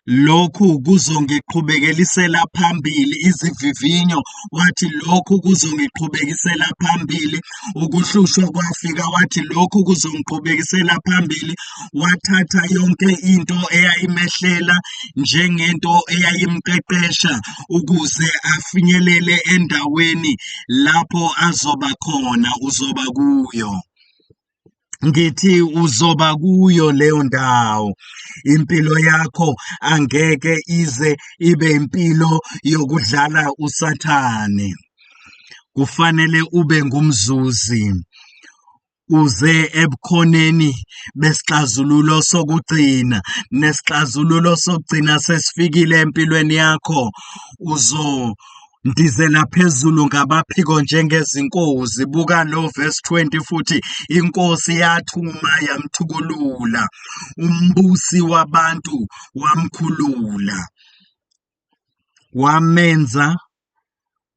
lokhu kuzongiqhubekelisela phambili, izivivinyo, wathi lokhu kuzongiqhubekisela phambili. Ukuhlushwa kwafika, wathi lokhu kuzongiqhubekisela phambili. Wathatha yonke into eyayimehlela njengento eyayimqeqesha ukuze afinyelele endaweni lapho azoba khona. Uzoba kuyo, ngithi uzoba kuyo leyo ndawo. Impilo yakho angeke ize ibe impilo yokudlala uSathane. Kufanele ube ngumzuzi, uze ebukhoneni besixazululo sokugcina, nesixazululo sokugcina sesifikile empilweni yakho. Uzo Ndizela phezulu ngabaphiko njengezinkozi. Buka lo verse 20 futhi inkosi yathuma yamthukulula, umbusi wabantu wamkhulula, wamenza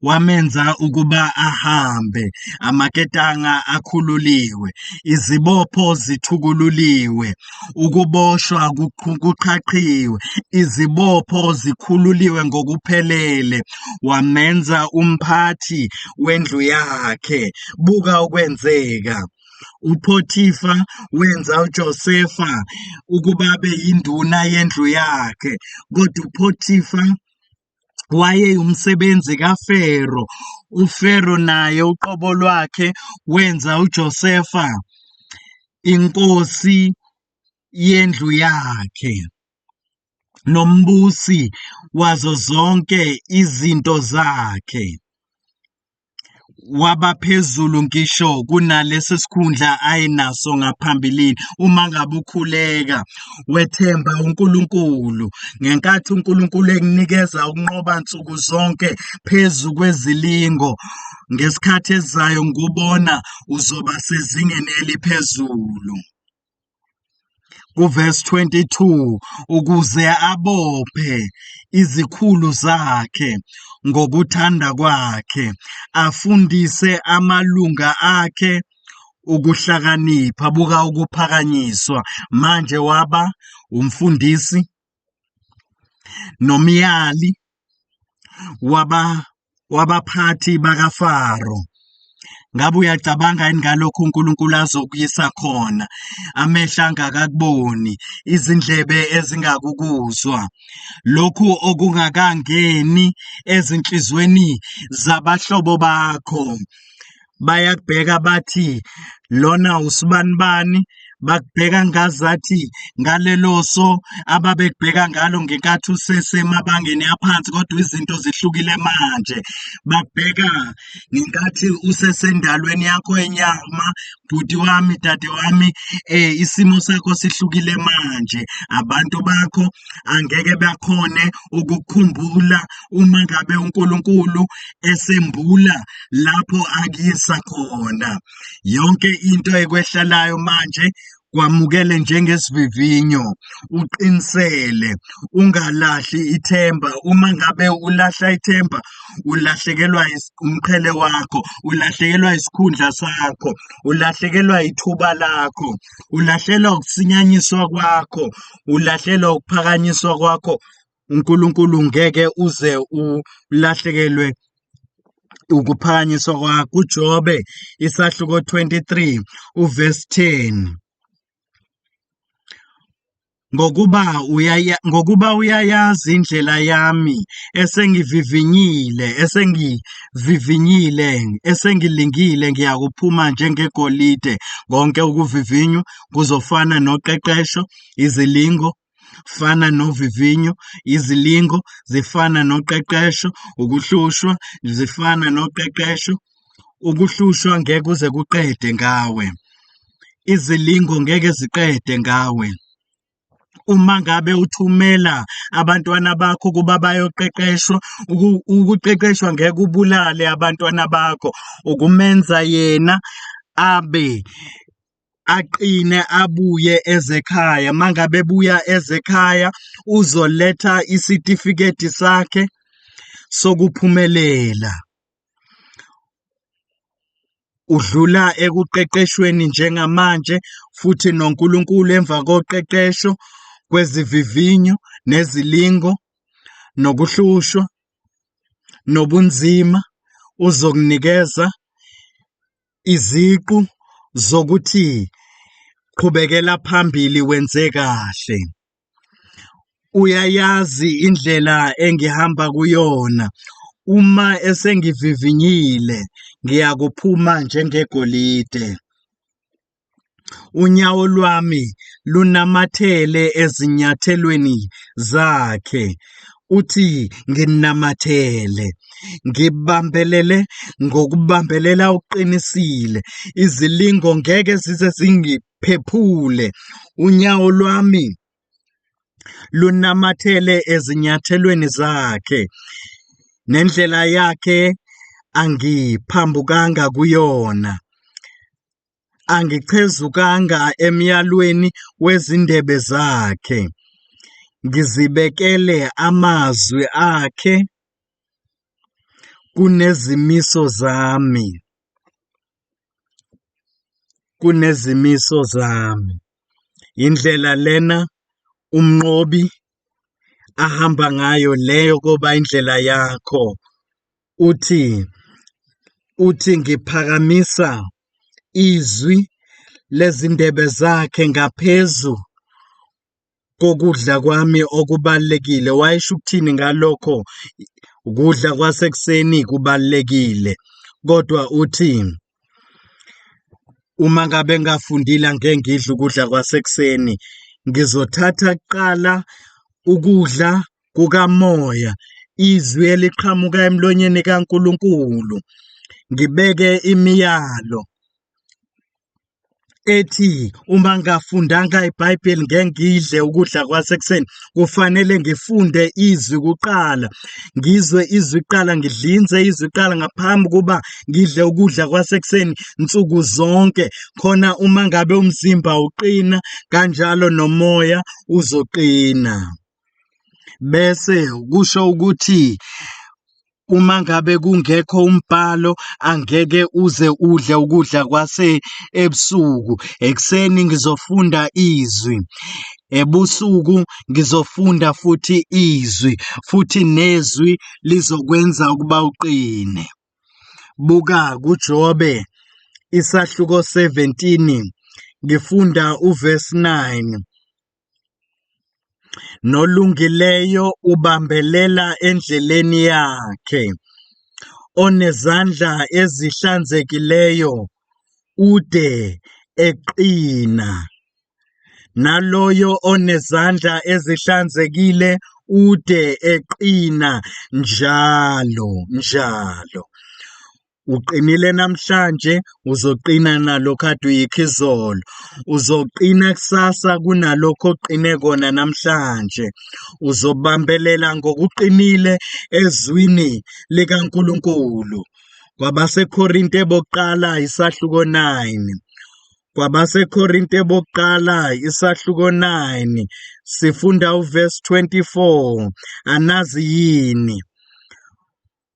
wamenza ukuba ahambe, amaketanga akhululiwe, izibopho zithukululiwe, ukuboshwa kuqhaqhiwe, izibopho zikhululiwe ngokuphelele, wamenza umphathi wendlu yakhe. Buka okwenzeka. UPhothifa wenza uJosefa ukuba abe yinduna yendlu yakhe, kodwa uPhothifa wayewumsebenzi kaFero. UFero naye uqobo lwakhe wenza uJosefa inkosi yendlu yakhe nombusi wazo zonke izinto zakhe. Waba phezulu ngisho kunalesi sikhundla ayenaso ngaphambilini. Uma ngabe ukhuleka wethemba uNkulunkulu, ngenkathi uNkulunkulu ekunikeza ukunqoba nsuku zonke phezu kwezilingo, ngesikhathi esizayo ngikubona uzoba sezingeni eliphezulu. Kuvesi 22 ukuze abophe izikhulu zakhe ngokuthanda kwakhe, afundise amalunga akhe ukuhlakanipha. Buka ukuphakanyiswa manje, waba umfundisi nomyali waba wabaphathi bakaFaro. Ngabe uyacabanga yini ngalokhu uNkulunkulu azokuyisa khona? Amehlo angakakuboni, izindlebe ezingakukuzwa, lokhu okungakangeni ezinhlizweni zabahlobo bakho. Bayakubheka bathi lona usibanibani, bakubheka ngazathi ngalelo so ababekubheka ngalo ngenkathi usesemabangeni aphansi, kodwa izinto zihlukile manje. Bakubheka ngenkathi usesendalweni yakho yenyama, bhuti wami, dade wami, isimo sakho sihlukile manje. Abantu bakho angeke bakhone ukukhumbula uma ngabe uNkulunkulu esembula lapho akuyisa khona. Yonke into ekwehlalayo manje kwamukele njengesivivinyo, uqinisele, ungalahli ithemba. Uma ngabe ulahla ithemba, ulahlekelwa umqhele wakho, ulahlekelwa isikhundla sakho, ulahlekelwa ithuba lakho, ulahlelwa ukusinyanyiswa kwakho, ulahlelwa ukuphakanyiswa kwakho. uNkulunkulu ngeke uze ulahlekelwe ukuphakanyiswa kwakho. UJobe isahluko 23 uverse 10. Ngokuba uyaya ngokuba uyayazi indlela yami esengivivinyile esengivivinyile esengilingile ngiyakuphuma njengegolide. Konke ukuvivinywa kuzofana noqeqesho, izilingo fana novivinyo, izilingo zifana noqeqesho, ukuhlushwa zifana noqeqesho. Ukuhlushwa ngeke kuze kuqede ngawe. Izilingo ngeke ziqede ngawe. Uma ngabe uthumela abantwana bakho ukuba bayoqeqeshwa, ukuqeqeshwa ngeke ubulale abantwana bakho, ukumenza yena abe aqine abuye ezekhaya. Mangabe ebuya ezekhaya uzoletha isitifiketi sakhe sokuphumelela. Udlula ekuqeqeshweni njengamanje futhi noNkulunkulu emva koqeqesho kwezivivinyo nezilingo nokuhlushwa nobunzima uzokunikeza iziqu zokuthi qhubekela phambili wenze kahle. Uyayazi indlela engihamba kuyona. Uma esengivivinyile, ngiyakuphuma njengegolide. Unyawo lwami lunamathele ezinyathelweni zakhe. Uthi nginamathele, ngibambelele ngokubambelela okuqinisile. Izilingo ngeke zize zingiphephule. Unyawo lwami lunamathele ezinyathelweni zakhe. Nendlela yakhe angiphambukanga kuyona, angichezukanga emyalweni wezindebe zakhe. Ngizibekele amazwi akhe kunezimiso zami, kunezimiso zami. Indlela lena umnqobi ahamba ngayo leyo koba indlela yakho. Uthi uthi ngiphakamisa izwi lezindebe zakhe ngaphezu kokudla kwami okubalulekile. Wayesho ukuthini ngalokho? Ukudla kwasekuseni kubalulekile, kodwa uthi uma ngabe ngafundile angeke ngidle ukudla kwasekuseni. Ngizothatha kuqala ukudla kukamoya, izwi eliqhamuka emlonyeni kaNkulunkulu, ngibeke imiyalo ethi uma ngingafundanga iBhayibheli ngeke ngidle ukudla kwasekuseni. Kufanele ngifunde izwi kuqala, ngizwe izwi kuqala, ngidlinze izwi kuqala ngaphambi kuba ngidle ukudla kwasekuseni nsuku zonke, khona uma ngabe umzimba uqina kanjalo nomoya uzoqina. Bese kusho ukuthi uma ngabe kungekho umbhalo angeke uze udle ukudla kwase ebusuku. Ekuseni ngizofunda izwi, ebusuku ngizofunda futhi izwi, futhi nezwi lizokwenza ukuba uqine. Buka kuJobe isahluko 17 ngifunda uverse 9. Nolungileyo ubambelela endleleni yakhe, onezandla ezihlanzekileyo ude eqina. Naloyo onezandla ezihlanzekile ude eqina njalo njalo. Uqinile namhlanje, uzoqina nalokhu kade uyikho izolo. Uzoqina kusasa kunalokhu oqine kona namhlanje. Uzobambelela ngokuqinile ezwini likaNkulunkulu. KwabaseKorinte bokuqala isahluko 9. KwabaseKorinte bokuqala isahluko 9 sifunda uverse 24. Anazi yini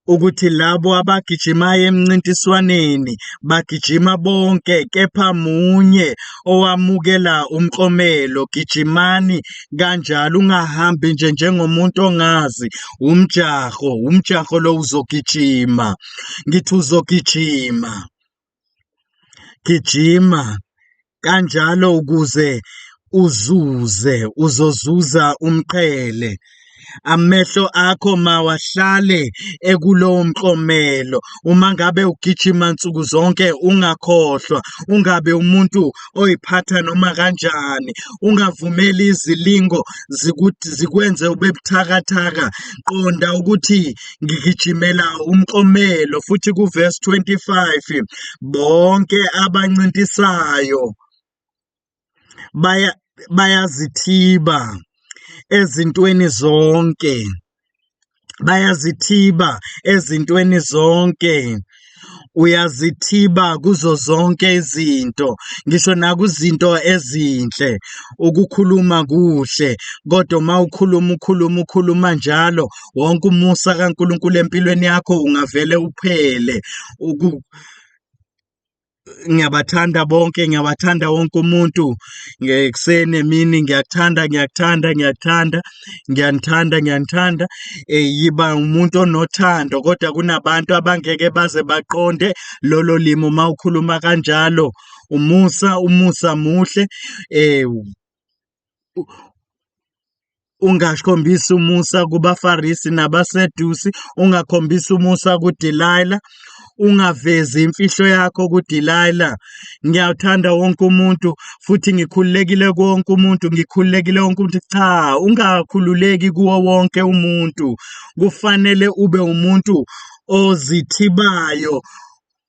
ukuthi labo abagijimayo emncintiswaneni bagijima bonke kepha munye owamukela umklomelo. Gijimani kanjalo, ungahambi nje njengomuntu ongazi. Umjaho, umjaho lo uzogijima. Ngithi uzogijima. Gijima kanjalo ukuze uzuze, uzozuza umqhele. Amehlo akho mawahlale ekulowo mklomelo. Uma ngabe ugijima nsuku zonke ungakhohlwa, ungabe umuntu oyiphatha noma kanjani, ungavumeli izilingo zikwenze ube buthakathaka. Qonda ukuthi ngigijimela umklomelo. Futhi kuverse 25 bonke abancintisayo bayazithiba ezintweni zonke, bayazithiba ezintweni zonke. Uyazithiba kuzo zonke izinto, ngisho nakuzinto ezinhle. Ukukhuluma kuhle, kodwa uma ukhuluma ukhuluma ukhuluma njalo, wonke umusa kaNkulunkulu empilweni yakho ungavele uphele. Ngiyabathanda bonke, ngiyabathanda wonke umuntu. Ngekuseni emini ngiyakuthanda, ngiyakuthanda, ngiyakuthanda, ngiyanithanda, ngiyanithanda. Yiba umuntu onothando, kodwa kunabantu abangeke baze baqonde lolo limi uma ukhuluma kanjalo. Umusa, umusa muhle. Ungakhombisi umusa kubaFarisi nabaSedusi, ungakhombisi umusa kuDelila, ungavezi imfihlo yakho kuDelila. Ngiyawuthanda wonke umuntu futhi ngikhululekile kuwonke umuntu, ngikhululekile wonke umuntu. Cha, ungakhululeki kuwo wonke umuntu. Kufanele ube umuntu ozithibayo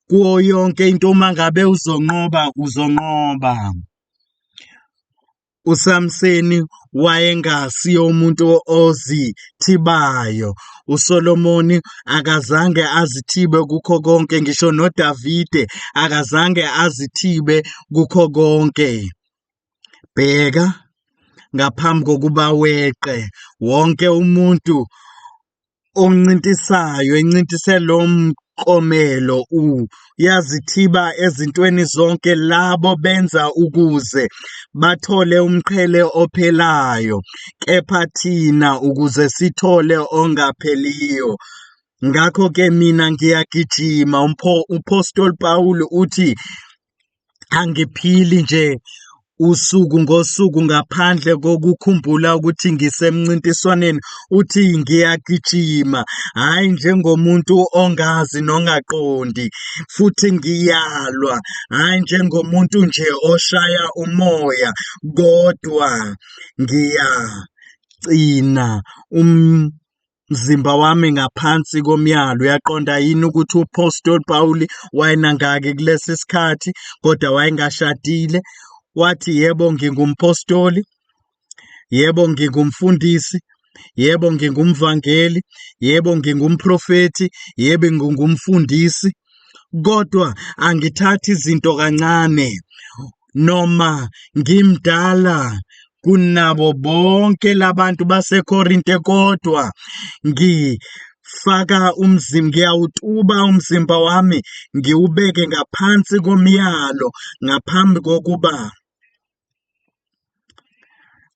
kuwo yonke into. Uma ngabe uzonqoba, uzonqoba. USamsoni wayengasiye umuntu ozithibayo. USolomoni akazange azithibe kukho konke, ngisho noDavide akazange azithibe kukho konke. Bheka ngaphambi kokuba weqe, wonke umuntu oncintisayo encintise lo mklomelo uyazithiba ezintweni zonke labo benza ukuze bathole umqhele ophelayo, kepha thina ukuze sithole ongapheliyo. Ngakho-ke mina ngiyagijima, uMphostoli Pawulu uthi angiphili nje usuku ngosuku ngaphandle kokukhumbula ukuthi ngisemncintiswaneni, uthi ngiyagijima, hhayi njengomuntu ongazi nongaqondi, futhi ngiyalwa, hhayi njengomuntu nje oshaya umoya, kodwa ngiyagcina umzimba wami ngaphansi komyalo. Uyaqonda yini ukuthi uPostoli Pawuli wayenangaki kulesi sikhathi, kodwa wayengashadile? Wathi, yebo ngingumphostoli, yebo ngingumfundisi, yebo ngingumvangeli, yebo ngingumprofethi, yebo ngingumfundisi, kodwa angithathi izinto kancane noma ngimdala kunabo bonke labantu baseKorinte, kodwa ngifaka umzimba, ngiyawutuba umzimba wami ngiwubeke ngaphansi komyalo ngaphambi kokuba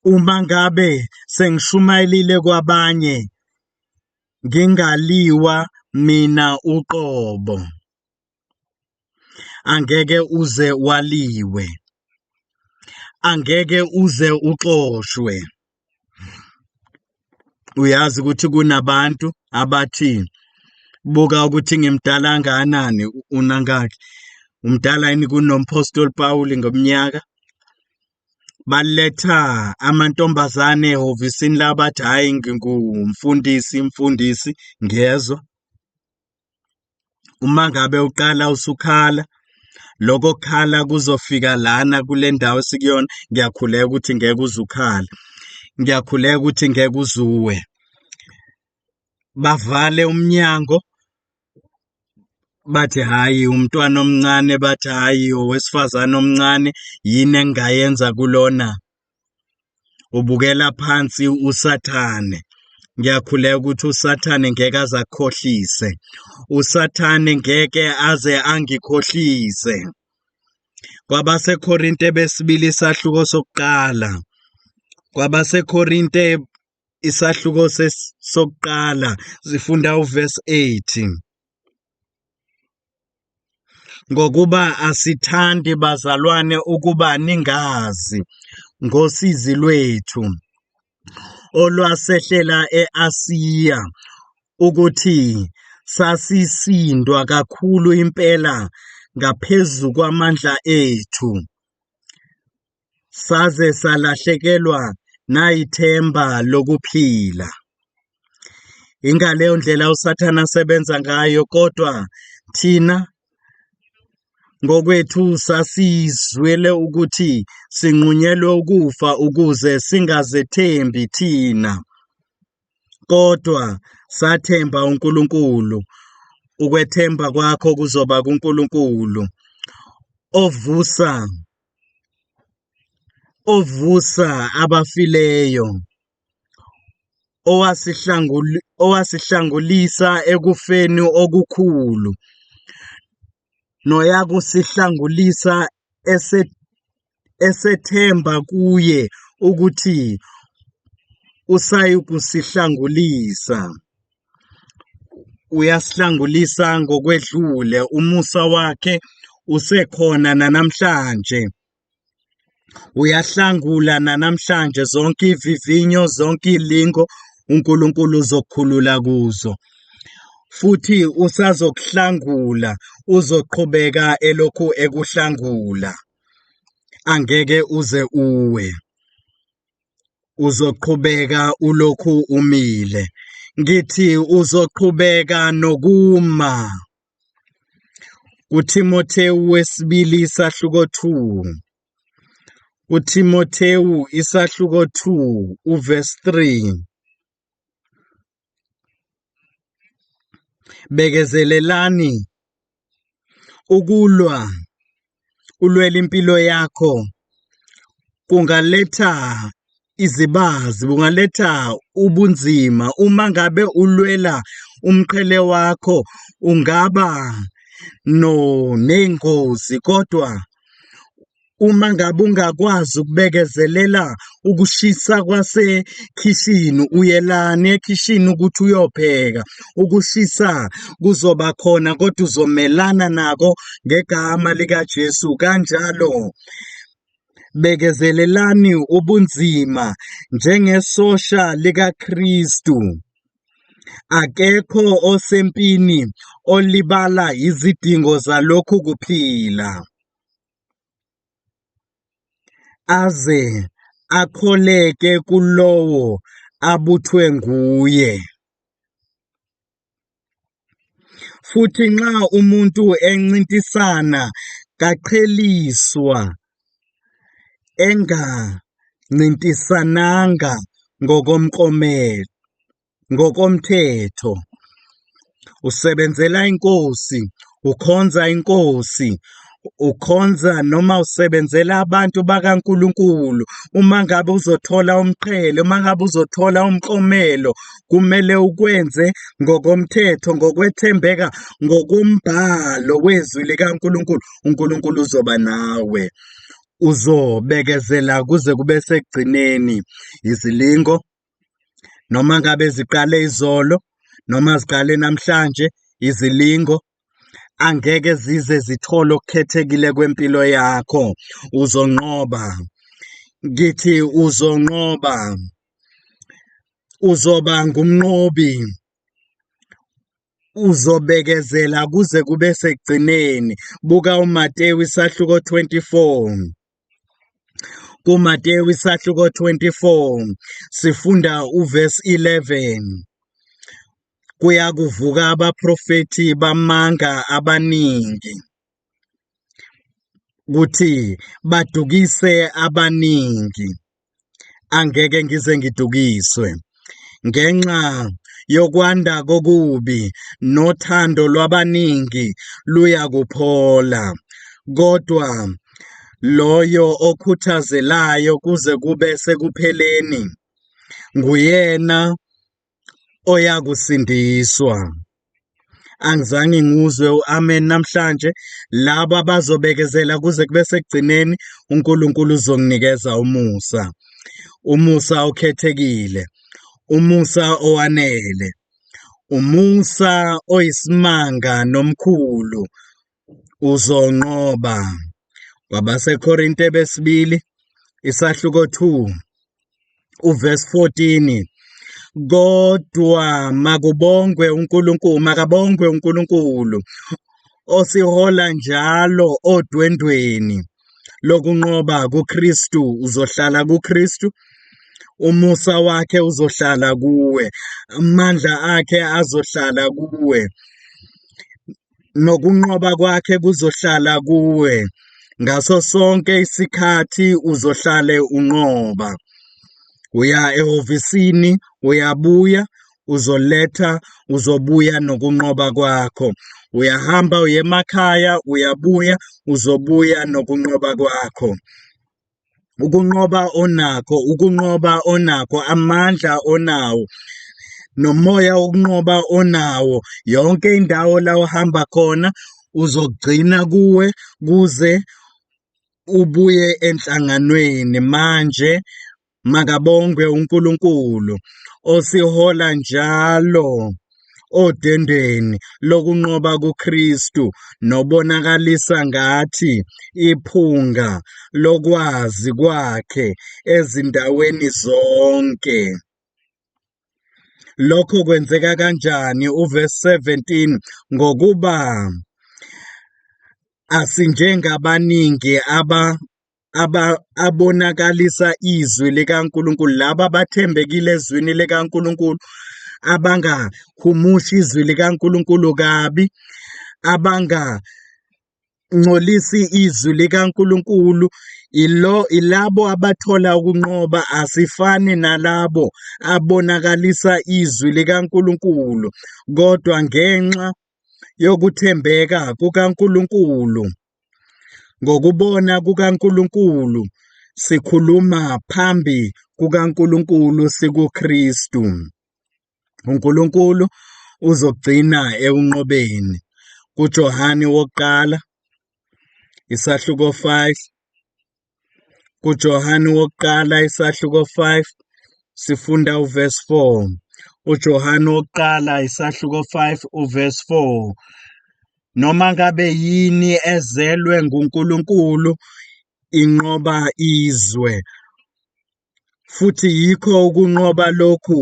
uma ngabe sengishumayelile kwabanye ngingaliwa mina uqobo. Angeke uze waliwe, angeke uze uxoshwe. Uyazi ukuthi kunabantu abathi buka ukuthi ngimdala kangakanani, unangaki, umdala yini kunomphostoli Pawuli ngomnyaka? Baletha amantombazane ehhovisini labathi hhayi ngingumfundisi, mfundisi, ngiyezwa. Uma ngabe uqala usukhala, lokho kukhala kuzofika lana kule ndawo esikuyona, ngiyakhuleka ukuthi ngeke uze ukhale. Ngiyakhuleka ukuthi ngeke uze uwe. Bavale umnyango, bathi hhayi umntwana omncane, bathi hhayi owesifazane omncane, yini engingayenza kulona? Ubukela phansi uSathane. Ngiyakhuleka ukuthi uSathane ngeke aze akukhohlise. USathane ngeke aze angikhohlise. KwabaseKorinte besibili isahluko sokuqala. KwabaseKorinte isahluko sokuqala sifunda uverse 8. Ngokuba asithandi bazalwane ukuba ningazi ngosizi lwethu olwasehlela e-Asiya, ukuthi sasisindwa kakhulu impela ngaphezu kwamandla ethu, saze salahlekelwa nayithemba lokuphila. Ingaleyo ndlela uSathane asebenza ngayo, kodwa thina ngokwethu sasizwele ukuthi sinqunyelwe ukufa ukuze singazethembi thina, kodwa sathemba uNkulunkulu. Ukwethemba kwakho kuzoba kuNkulunkulu ovusa abafileyo, owasihlangulisa ekufeni okukhulu, noyakusihlangulisa esethemba kuye ukuthi usayikusihlangulisa. Uyasihlangulisa ngokwedlule, umusa wakhe usekhona nanamhlanje. Uyahlangula nanamhlanje, zonke ivivinyo, zonke ilingo uNkulunkulu uzokukhulula kuzo. Futhi usazokuhlangula, uzoqhubeka elokhu ekuhlangula. Angeke uze uwe. Uzoqhubeka ulokhu umile. Ngithi uzoqhubeka nokuma. KuThimothewu wesibili isahluko 2. KuThimothewu isahluko 2 uverse 3. Bekezelelani ukulwa ulwela impilo yakho kungaletha izibazi, kungaletha ubunzima. Uma ngabe ulwela umqhele wakho ungaba no ney'ngozi kodwa uma ngabe ungakwazi ukubekezelela ukushisa kwasekhishini, uyelani ekhishini ukuthi uyopheka? Ukushisa kuzoba khona kodwa uzomelana nako ngegama likaJesu. Kanjalo bekezelelani ubunzima njengesosha likaKristu. Akekho osempini olibala izidingo zalokhu kuphila. Aze akholeke kulowo abuthwe nguye. Futhi nxa umuntu encintisana kaqheliswa engancintisananga ngokomklomelo ngokomthetho. Usebenzela inkosi, ukhonza inkosi, ukhonza noma usebenzela abantu bakaNkulunkulu. Uma ngabe uzothola umqhele, uma ngabe uzothola umklomelo, kumele ukwenze ngokomthetho, ngokwethembeka, ngokombhalo wezwi likaNkulunkulu. uNkulunkulu uzoba nawe. Uzobekezela kuze kube sekugcineni. Izilingo noma ngabe ziqale izolo noma ziqale namhlanje izilingo angeke zize zithole okukhethekile kwempilo yakho. Uzonqoba, ngithi uzonqoba, uzoba ngumnqobi, uzobekezela kuze kube sekugcineni. Buka uMateyu isahluko 24. KuMateyu isahluko 24 sifunda uverse 11. Kuyakuvuka abaprofethi bamanga abaningi ukuthi badukise abaningi. Angeke ngize ngidukiswe ngenxa yokwanda kokubi nothando lwabaningi luyakuphola, kodwa loyo okhuthazelayo kuze kube sekupheleni nguyena oyakusindiswa. Angizange ngiwuzwe u-amen namhlanje. Labo abazobekezela kuze kube sekugcineni, uNkulunkulu uzonginikeza umusa, umusa okhethekile, umusa owanele, umusa oyisimanga nomkhulu. Uzonqoba. KwabaseKorinte besibili isahluko 2 uverse 14. Kodwa makubongwe uNkulunkulu, makabongwe uNkulunkulu osihola njalo odwendweni lokunqoba kuKristu. Uzohlala kuKristu, umusa wakhe uzohlala kuwe, amandla akhe azohlala kuwe, nokunqoba kwakhe kuzohlala kuwe ngaso sonke isikhathi. Uzohlale unqoba. Uya ehhovisini, uyabuya, uzoletha, uzobuya nokunqoba kwakho. Uyahamba uye emakhaya, uyabuya, uzobuya nokunqoba kwakho. Ukunqoba onakho, ukunqoba onakho, amandla onawo, nomoya wokunqoba onawo, yonke indawo la uhamba khona uzogcina kuwe kuze ubuye enhlanganweni. Manje makabongwe uNkulunkulu osihola njalo odendeni lokunqoba kuKristu nobonakalisa ngathi iphunga lokwazi kwakhe ezindaweni zonke. Lokho kwenzeka kanjani? Uverse 17, ngokuba asinjengabaningi aba abonakalisa izwi likaNkulunkulu, laba abathembekile ezwini likaNkulunkulu, abangahumushi izwi likaNkulunkulu kabi, abanga Abangalingcolisi izwi likaNkulunkulu ilo ilabo abathola ukunqoba asifani nalabo abonakalisa izwi likaNkulunkulu kodwa ngenxa yokuthembeka kukaNkulunkulu ngokubona kukaNkulunkulu sikhuluma phambi kukaNkulunkulu sikuKristu. UNkulunkulu uzogcina ekunqobeni. KuJohane wokuqala isahluko 5 kuJohane wokuqala isahluko 5 sifunda uverse 4. UJohane wokuqala isahluko 5 uverse 4. Noma ngabe yini ezelwe nguNkulunkulu inqoba izwe. Futhi yikho ukunqoba lokhu,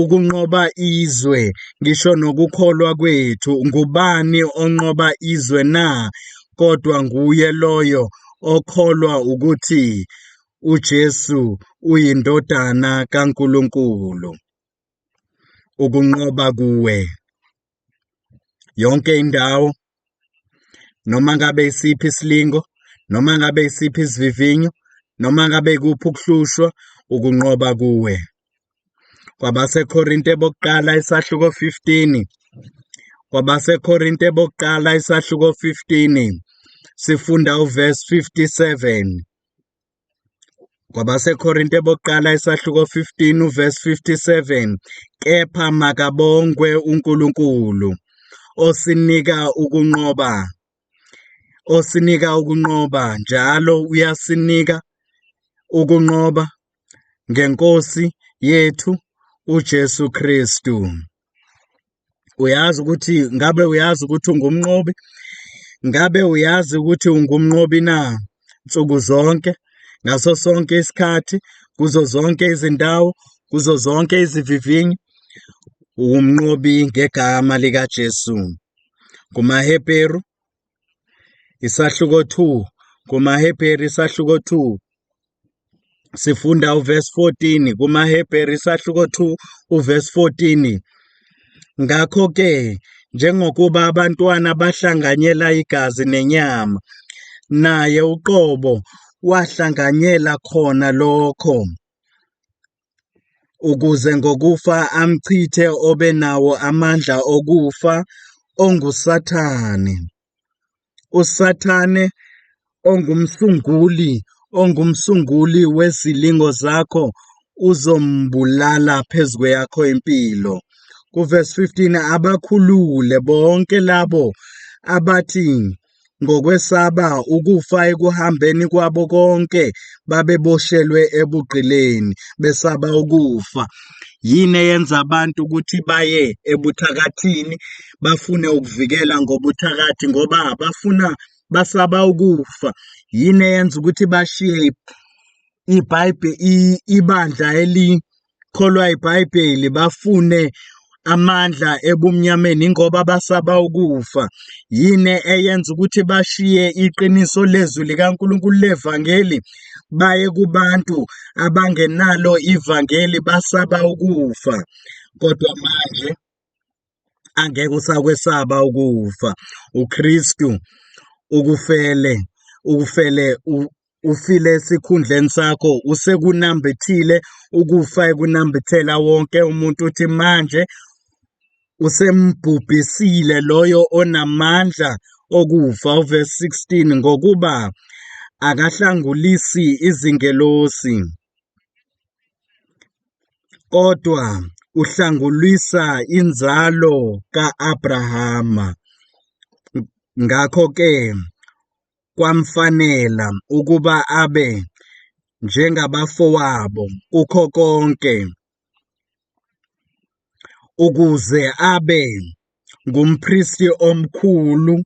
ukunqoba izwe, ngisho nokukholwa kwethu. Ngubani onqoba izwe na? Kodwa nguye loyo okholwa ukuthi uJesu uyiNdodana kaNkulunkulu. Ukunqoba kuwe. Yonke indawo, noma ngabe isiphi isilingo, noma ngabe isiphi isivivinyo, noma ngabe ikuphi ukuhlushwa, ukunqoba kuwe. KwabaseKorinte bokuqala isahluko 15. KwabaseKorinte bokuqala isahluko 15. Sifunda uverse 57. KwabaseKorinte bokuqala isahluko 15 uverse 57 kepha makabongwe uNkulunkulu osinika ukunqoba osinika ukunqoba njalo uyasinika ukunqoba ngenkosi yethu uJesu Kristu. Uyazi ukuthi ngabe uyazi ukuthi ungumnqobi? Ngabe uyazi ukuthi ungumnqobi na? Nsuku zonke, ngaso sonke isikhathi, kuzo zonke izindawo, kuzo zonke izivivinyo, ungumnqobi ngegama likaJesu. KumaHebheru isahluko 2, kumaHebheru isahluko 2 sifunda uverse 14 kumaHebheru isahluko 2 uverse 14 ngakho ke njengokuba abantwana bahlanganyela igazi nenyama naye uqobo wahlanganyela khona lokho ukuze ngokufa amchithe obenawo amandla okufa onguSathane. USathane ongumsunguli ongumsunguli wezilingo zakho uzombulala phezu kweyakho impilo. Kuverse 15 abakhulule bonke labo abathi ngokwesaba ukufa ekuhambeni kwabo konke babeboshelwe ebugqileni besaba ukufa. Yini eyenza abantu ukuthi baye ebuthakathini bafune ukuvikela ngobuthakathi ngoba bafuna basaba ukufa? Yini eyenza ukuthi bashiye iBhayibheli ibandla elikholwa iBhayibheli bafune amandla ebumnyameni ngoba basaba ukufa? Yini eyenza ukuthi bashiye iqiniso lezwi likaNkulunkulu levangeli baye kubantu abangenalo ivangeli basaba ukufa? Kodwa manje angeke usakwesaba ukufa. uKristu ukufele ukufele ufile esikhundleni sakho usekunambithile ukufa ekunambithela wonke umuntu uthi manje usembhubhisile loyo onamandla okufa uverse 16 ngokuba akahlangulisi izingelosi kodwa uhlangulisa inzalo ka-Abrahama ngakho ke kwamfanela ukuba abe njengabafowabo kukho konke ukuze abe ngumpristi omkhulu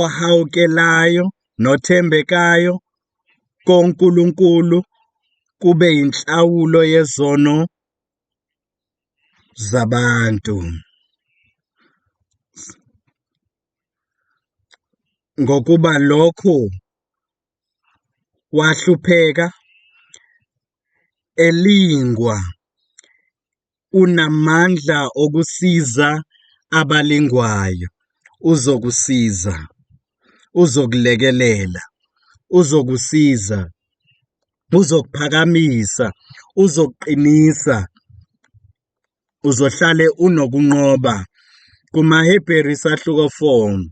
ohawukelayo nothembekayo koNkulunkulu kube yinhlawulo yezono zabantu. Ngokuba lokhu wahlupheka elingwa unamandla okusiza abalingwayo uzokusiza. Uzokulekelela, uzokusiza, uzokuphakamisa, uzokuqinisa, uzohlale unokunqoba. KumaHebheru isahluko 4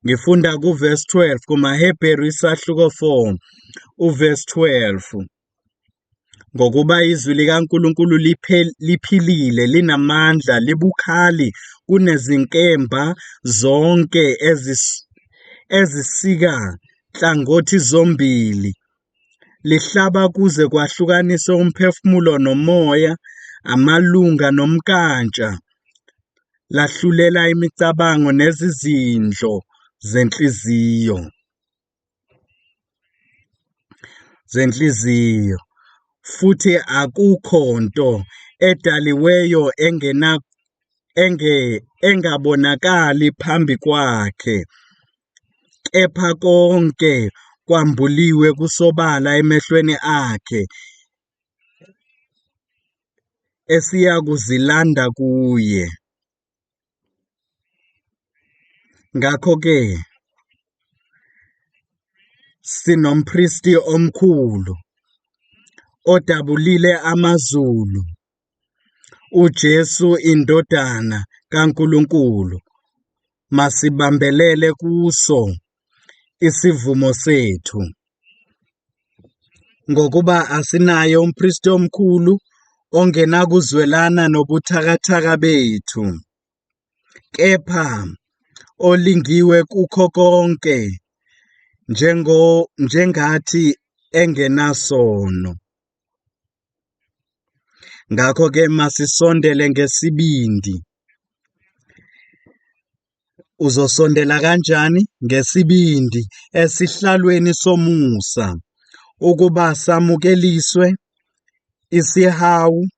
ngifunda kuverse 12 kumaHebheru isahluko 4 uverse 12 ngokuba izwi likaNkulunkulu liphilile linamandla libukhali kunezinkemba zonke ezisika nhlangothi zombili lihlaba kuze kwahlukaniswe umphefumulo nomoya amalunga nomnkantsha lahlulela imicabango nezizindlo zenhliziyo zenhliziyo futhi akukho nto edaliweyo engena enge engabonakali phambi kwakhe kepha konke kwambuliwe kusobala emehlweni akhe esiyakuzilanda kuye. Ngakho-ke sinompristi omkhulu odabulile amazulu, uJesu indodana kaNkulunkulu, masibambelele kuso isivumo sethu. Ngokuba asinaye umpristi omkhulu ongenakuzwelana nobuthakathaka bethu, kepha olingiwe kukho konke njengo njengathi engenasono. Ngakho-ke masisondele ngesibindi. Uzosondela kanjani? Ngesibindi esihlalweni somusa ukuba samukeliswe isihawu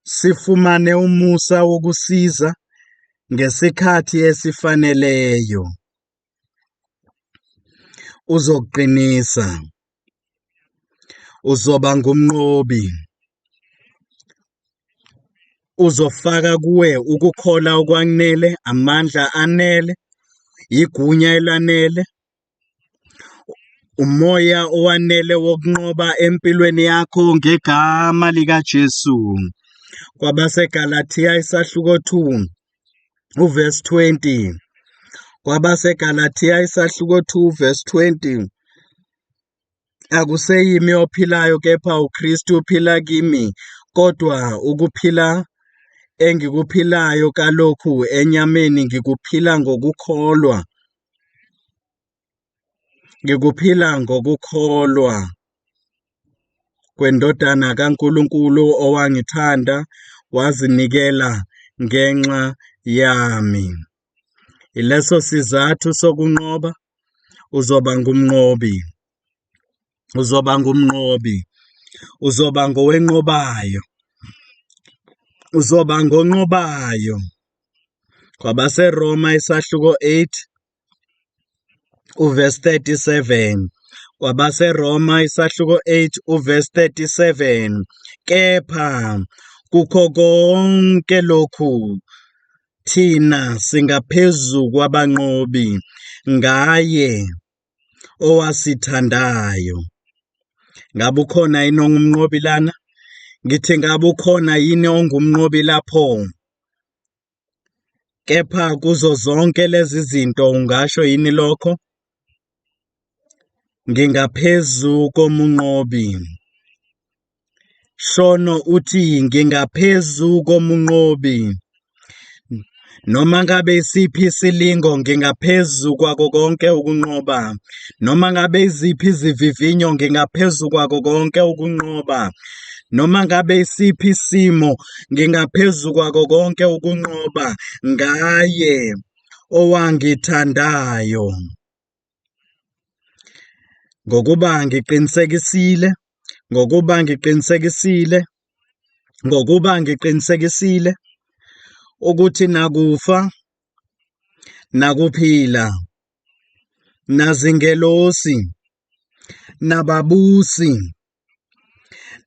sifumane umusa wokusiza ngesikhathi esifaneleyo. Uzokuqinisa, uzoba ngumnqobi, uzofaka kuwe ukukholwa okwanele, amandla anele, igunya elanele, umoya owanele wokunqoba empilweni yakho ngegama likaJesu. KwabaseGalathiya isahluko 2 uverse 20. KwabaseGalathiya isahluko 2 verse 20. Akuseyimi ophilayo kepha uKristu uphila kimi, kodwa ukuphila engikuphilayo kalokhu enyameni ngikuphila ngokukholwa. Ngikuphila ngokukholwa kweNdodana kaNkulunkulu owangithanda wazinikela ngenxa yami. Ileso sizathu sokunqoba, uzoba ngumnqobi. Uzoba ngumnqobi. Uzoba ngowenqobayo. Uzoba ngonqobayo. KwabaseRoma isahluko 8 uverse 37. KwabaseRoma isahluko 8 uverse 37. Kepha kukho konke lokhu thina singaphezu kwabanqobi ngaye owasithandayo. Ngabe ukhona yini ongumnqobi lana? Ngithi ngabe ukhona yini ongumnqobi lapho? Kepha kuzo zonke lezi zinto ungasho yini lokho? Ngingaphezu komunqobi. Shono uthi ngingaphezu komunqobi. Noma ngabe isiphi isilingo ngingaphezu kwako konke ukunqoba. Noma ngabe iziphi izivivinyo ngingaphezu kwako konke ukunqoba. Noma ngabe isiphi isimo ngingaphezu kwako konke ukunqoba ngaye owangithandayo. Ngokuba ngiqinisekisile, ngokuba ngiqinisekisile, ngokuba ngiqinisekisile ukuthi nakufa nakuphila nazingelosi nababusi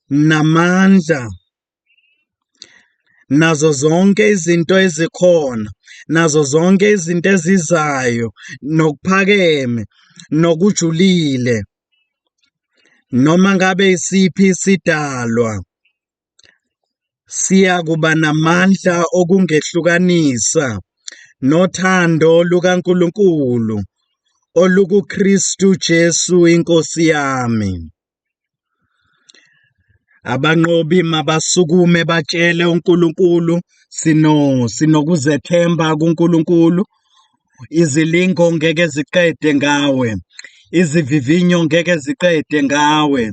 namandla. Nazo zonke izinto ezikhona, nazo zonke izinto ezizayo, nokuphakeme, nokujulile, noma ngabe isiphi isidalwa, siyakuba namandla okungehlukanisa nothando lukaNkulunkulu olukuKristu Jesu iNkosi yami. Abanqobi mabasukume batshele uNkulunkulu, sinokuzethemba kuNkulunkulu. Izilingo ngeke ziqede ngawe. Izivivinyo ngeke ziqede ngawe.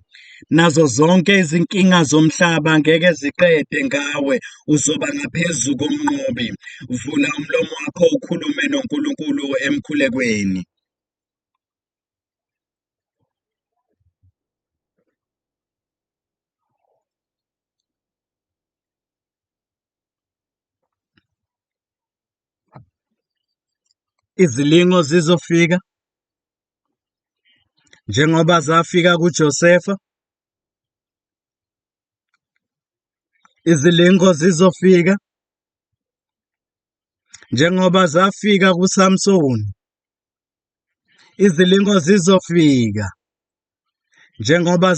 Nazo zonke izinkinga zomhlaba ngeke ziqede ngawe. Uzoba ngaphezu komnqobi. Vula umlomo wakho ukhulume noNkulunkulu emkhulekweni. Izilingo zizofika njengoba zafika kuJosefa. Izilingo zizofika njengoba zafika kuSamsoni. Izilingo zizofika njengoba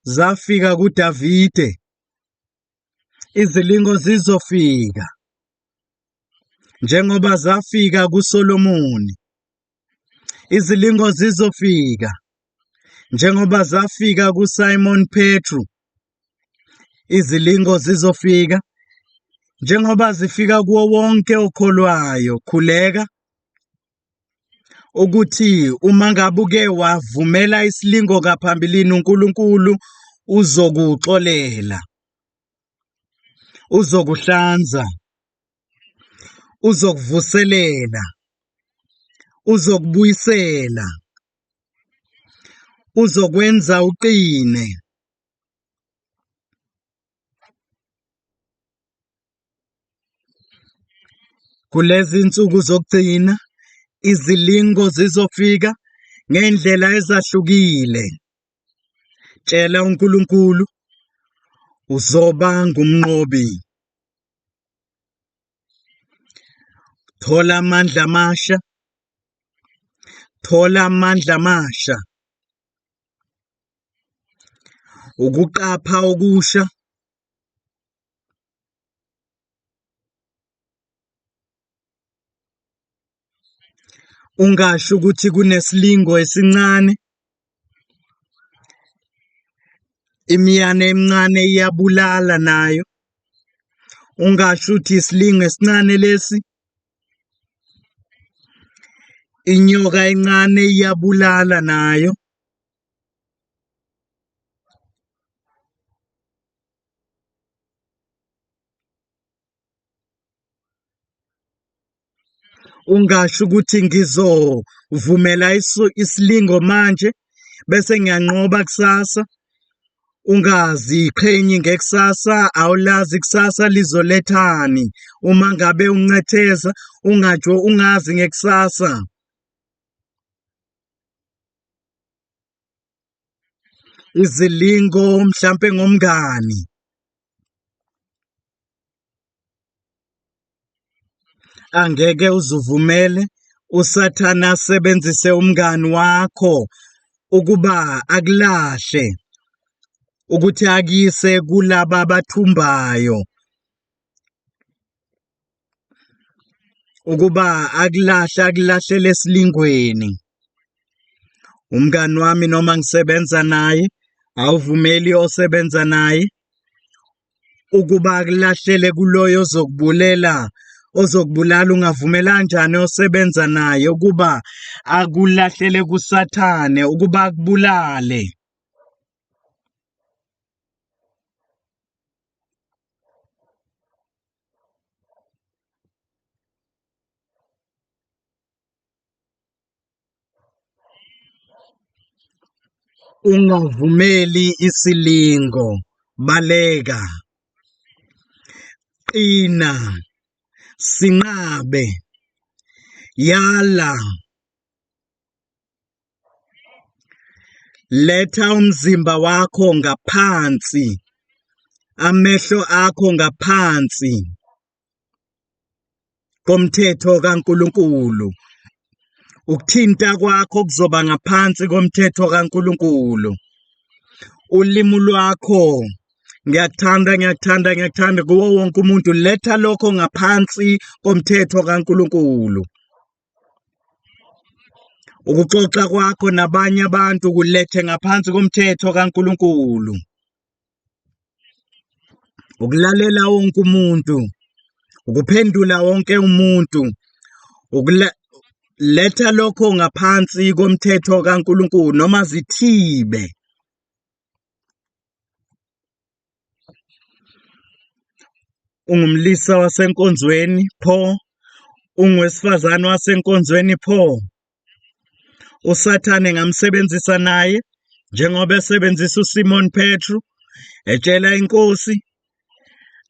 zafika kuDavide. Izilingo zizofika njengoba zafika kuSolomoni. Izilingo zizofika njengoba zafika kuSimon Petru. Izilingo zizofika njengoba zifika kuwo wonke okholwayo. Khuleka ukuthi uma ngabe uke wavumela isilingo ngaphambilini uNkulunkulu uzokuxolela, uzokuhlanza, uzokuvuselela, uzokubuyisela, uzokwenza uqine. Kulezi nsuku zokugcina izilingo zizofika ngendlela ezahlukile. Tshela uNkulunkulu uzoba ngumnqobi. Thola amandla amasha. Thola amandla amasha. Ukuqapha okusha. Ungasho ukuthi kunesilingo esincane. Imiyane emincane iyabulala nayo. Ungasho ukuthi isilingo esincane lesi. Inyoka encane iyabulala nayo. Ungasho ukuthi ngizovumela isilingo manje bese ngiyanqoba kusasa. Ungaziqhenyi ngekusasa, awulazi ikusasa lizolethani. Uma ngabe uncetheza, ungajo ungazi ngekusasa. Izilingo mhlampe ngomngani. Angeke uzuvumele uSathane asebenzise umngani wakho ukuba akulahle, ukuthi akuyise kulaba abathumbayo, ukuba akulahle akulahlele esilingweni. Umngani wami noma ngisebenza naye, awuvumeli osebenza naye ukuba akulahlele kuloyo ozokubulela ozokubulala. Ungavumela kanjani osebenza naye ukuba akulahlele kuSathane ukuba akubulale? Ungavumeli isilingo, baleka. Qina, sinqabe, yala. Letha umzimba wakho ngaphansi. Amehlo akho ngaphansi komthetho kaNkulunkulu. Ukuthinta kwakho kuzoba ngaphansi komthetho kaNkulunkulu. Ulimi lwakho, ngiyakuthanda, ngiyakuthanda, ngiyakuthanda kuwo wonke umuntu, letha lokho ngaphansi komthetho kaNkulunkulu. Ukuxoxa kwakho nabanye abantu kulethe ngaphansi komthetho kaNkulunkulu. Ukulalela wonke umuntu, ukuphendula wonke umuntu, letha lokho ngaphansi komthetho kaNkulunkulu noma zithibe. Ungumlisa wasenkonzweni pho? Ungowesifazane wasenkonzweni pho? USathane ngamsebenzisa naye njengoba esebenzisa uSimon Petru etshela inkosi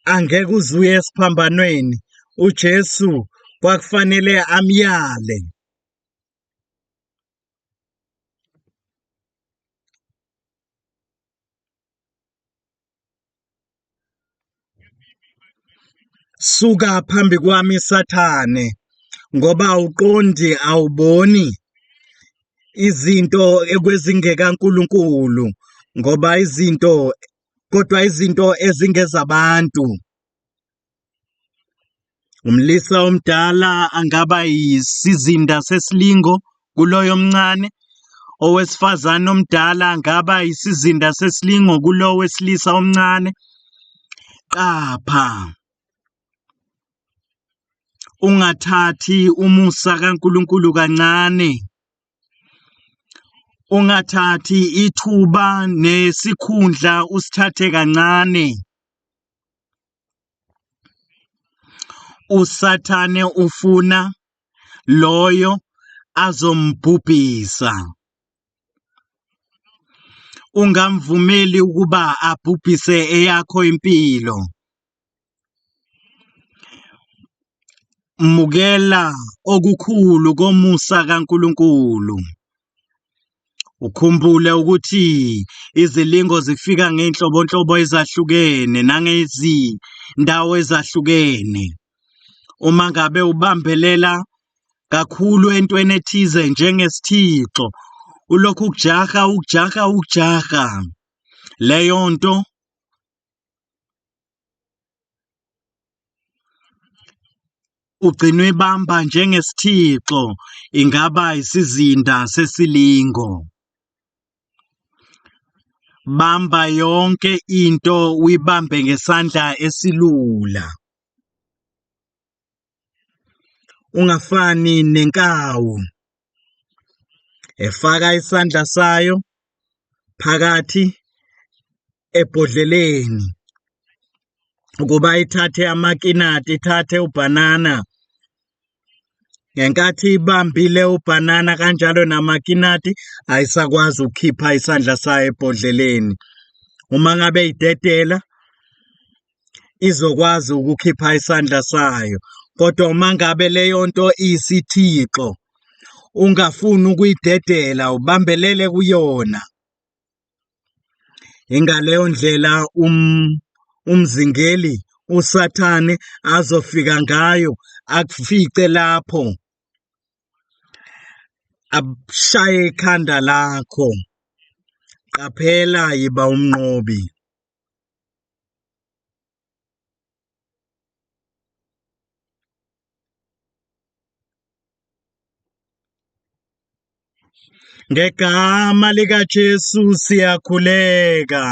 angeke uzuye esiphambanweni. UJesu kwakufanele amyale. Suka phambi kwami Sathane, ngoba awuqondi awuboni izinto ekwezingekaNkulunkulu, ngoba izinto kodwa izinto ezingezabantu. Umlisa omdala angaba yisizinda sesilingo kuloyo omncane, owesifazane omdala angaba yisizinda sesilingo kulowo wesilisa omncane. Qapha, ungathathi umusa kaNkulunkulu kancane, ungathathi ithuba nesikhundla usithathe kancane. USathane ufuna loyo azombhubhisa. Ungamvumeli ukuba abhubhise eyakho impilo. Mukela okukhulu komusa kaNkulunkulu. Ukhumbule ukuthi izilingo zifika ngey'nhlobonhlobo ezahlukene nangezindawo ezahlukene. Uma ngabe ubambelela kakhulu entweni ethize njengesithixo, ulokhu ukujaha, ukujaha, ukujaha. Leyo nto ugcina uyibamba njengesithixo, ingaba isizinda sesilingo. Bamba yonke into uyibambe ngesandla esilula. Ungafani nenkawu efaka isandla sayo phakathi ebhodleleni ukuba ithathe amakinati, ithathe ubhanana. Ngenkathi ibambile ubhanana kanjalo namakinati, ayisakwazi ukukhipha isandla sayo ebhodleleni. Uma ngabe idedela, izokwazi ukukhipha isandla sayo. Kodwa uma ngabe leyo nto iyisithixo, ungafuni ukuyidedela, ubambelele kuyona. Ingaleyo ndlela umzingeli uSathane azofika ngayo akufice lapho ashaye ikhanda lakho. Qaphela, yiba umnqobi. Ngegama likaJesu siyakhuleka.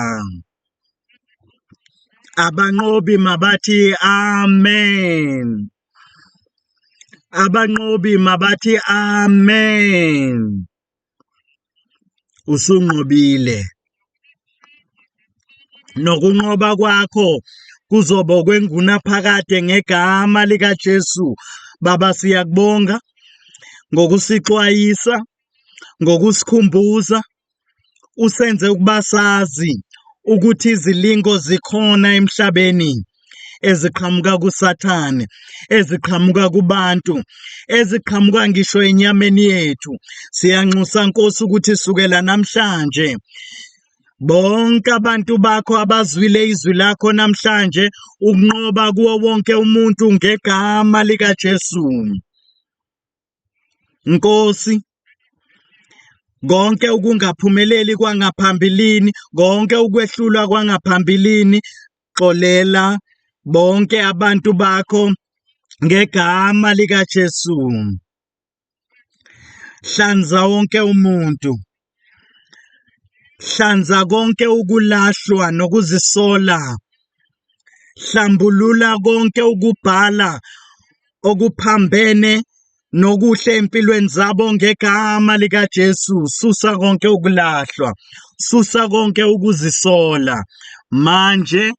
Abanqobi mabathi amen. Abanqobi mabathi amen. Usunqobile. Nokunqoba kwakho kuzoba okwengunaphakade ngegama likaJesu. Baba siyakubonga ngokusixwayisa, ngokusikhumbuza, usenze ukuba sazi ukuthi izilingo zikhona emhlabeni eziqhamuka kuSathane, eziqhamuka kubantu, eziqhamuka ngisho enyameni yethu. Siyanxusa Nkosi ukuthi sukela namhlanje. Bonke abantu bakho abazwile izwi lakho namhlanje, ukunqoba kuwo wonke umuntu ngegama likaJesu. Nkosi, konke ukungaphumeleli kwangaphambilini, konke ukwehlulwa kwangaphambilini, xolela bonke abantu bakho ngegama likaJesu. Hlanza wonke umuntu. Hlanza konke ukulahlwa nokuzisola. Hlambulula konke ukubhala okuphambene nokuhle empilweni zabo ngegama likaJesu. Susa konke ukulahlwa. Susa konke ukuzisola. Manje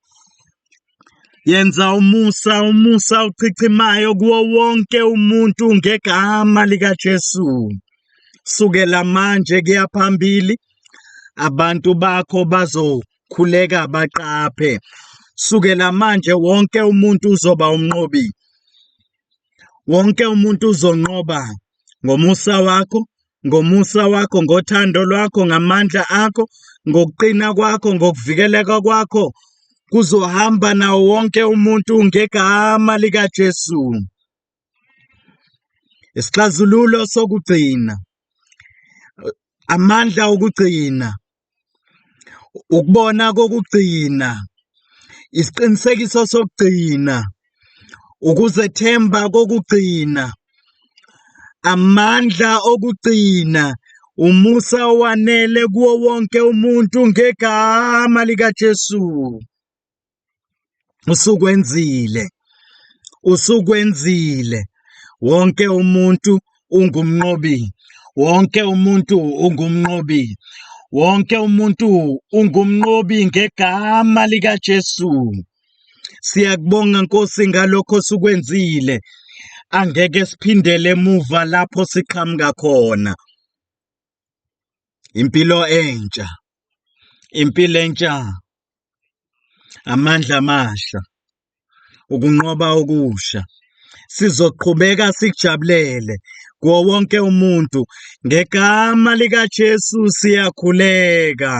Yenza umusa, umusa ochichimayo kuwo wonke umuntu ngegama likaJesu. Sukela manje kuya phambili, abantu bakho bazokhuleka baqaphe. Sukela manje wonke umuntu uzoba umnqobi. Wonke umuntu uzonqoba ngomusa wakho, ngomusa wakho, ngothando lwakho, ngamandla akho, ngokuqina kwakho, ngokuvikeleka kwakho. Kuzohamba nawo wonke umuntu ngegama likaJesu. Isixazululo sokugcina, amandla okugcina, ukubona kokugcina, isiqinisekiso sokugcina, ukuzethemba kokugcina, amandla okugcina, umusa owanele kuwo wonke umuntu ngegama likaJesu. Usukwenzile, usukwenzile. Wonke umuntu ungumnqobi, wonke umuntu ungumnqobi, wonke umuntu ungumnqobi ngegama likaJesu. Siyakubonga Nkosi ngalokho osukwenzile. Angeke siphindele emuva lapho siqhamuka khona. Impilo entsha, impilo entsha, amandla amasha, ukunqoba okusha. Sizoqhubeka sikujabulele kuwo wonke umuntu ngegama likaJesu siyakhuleka.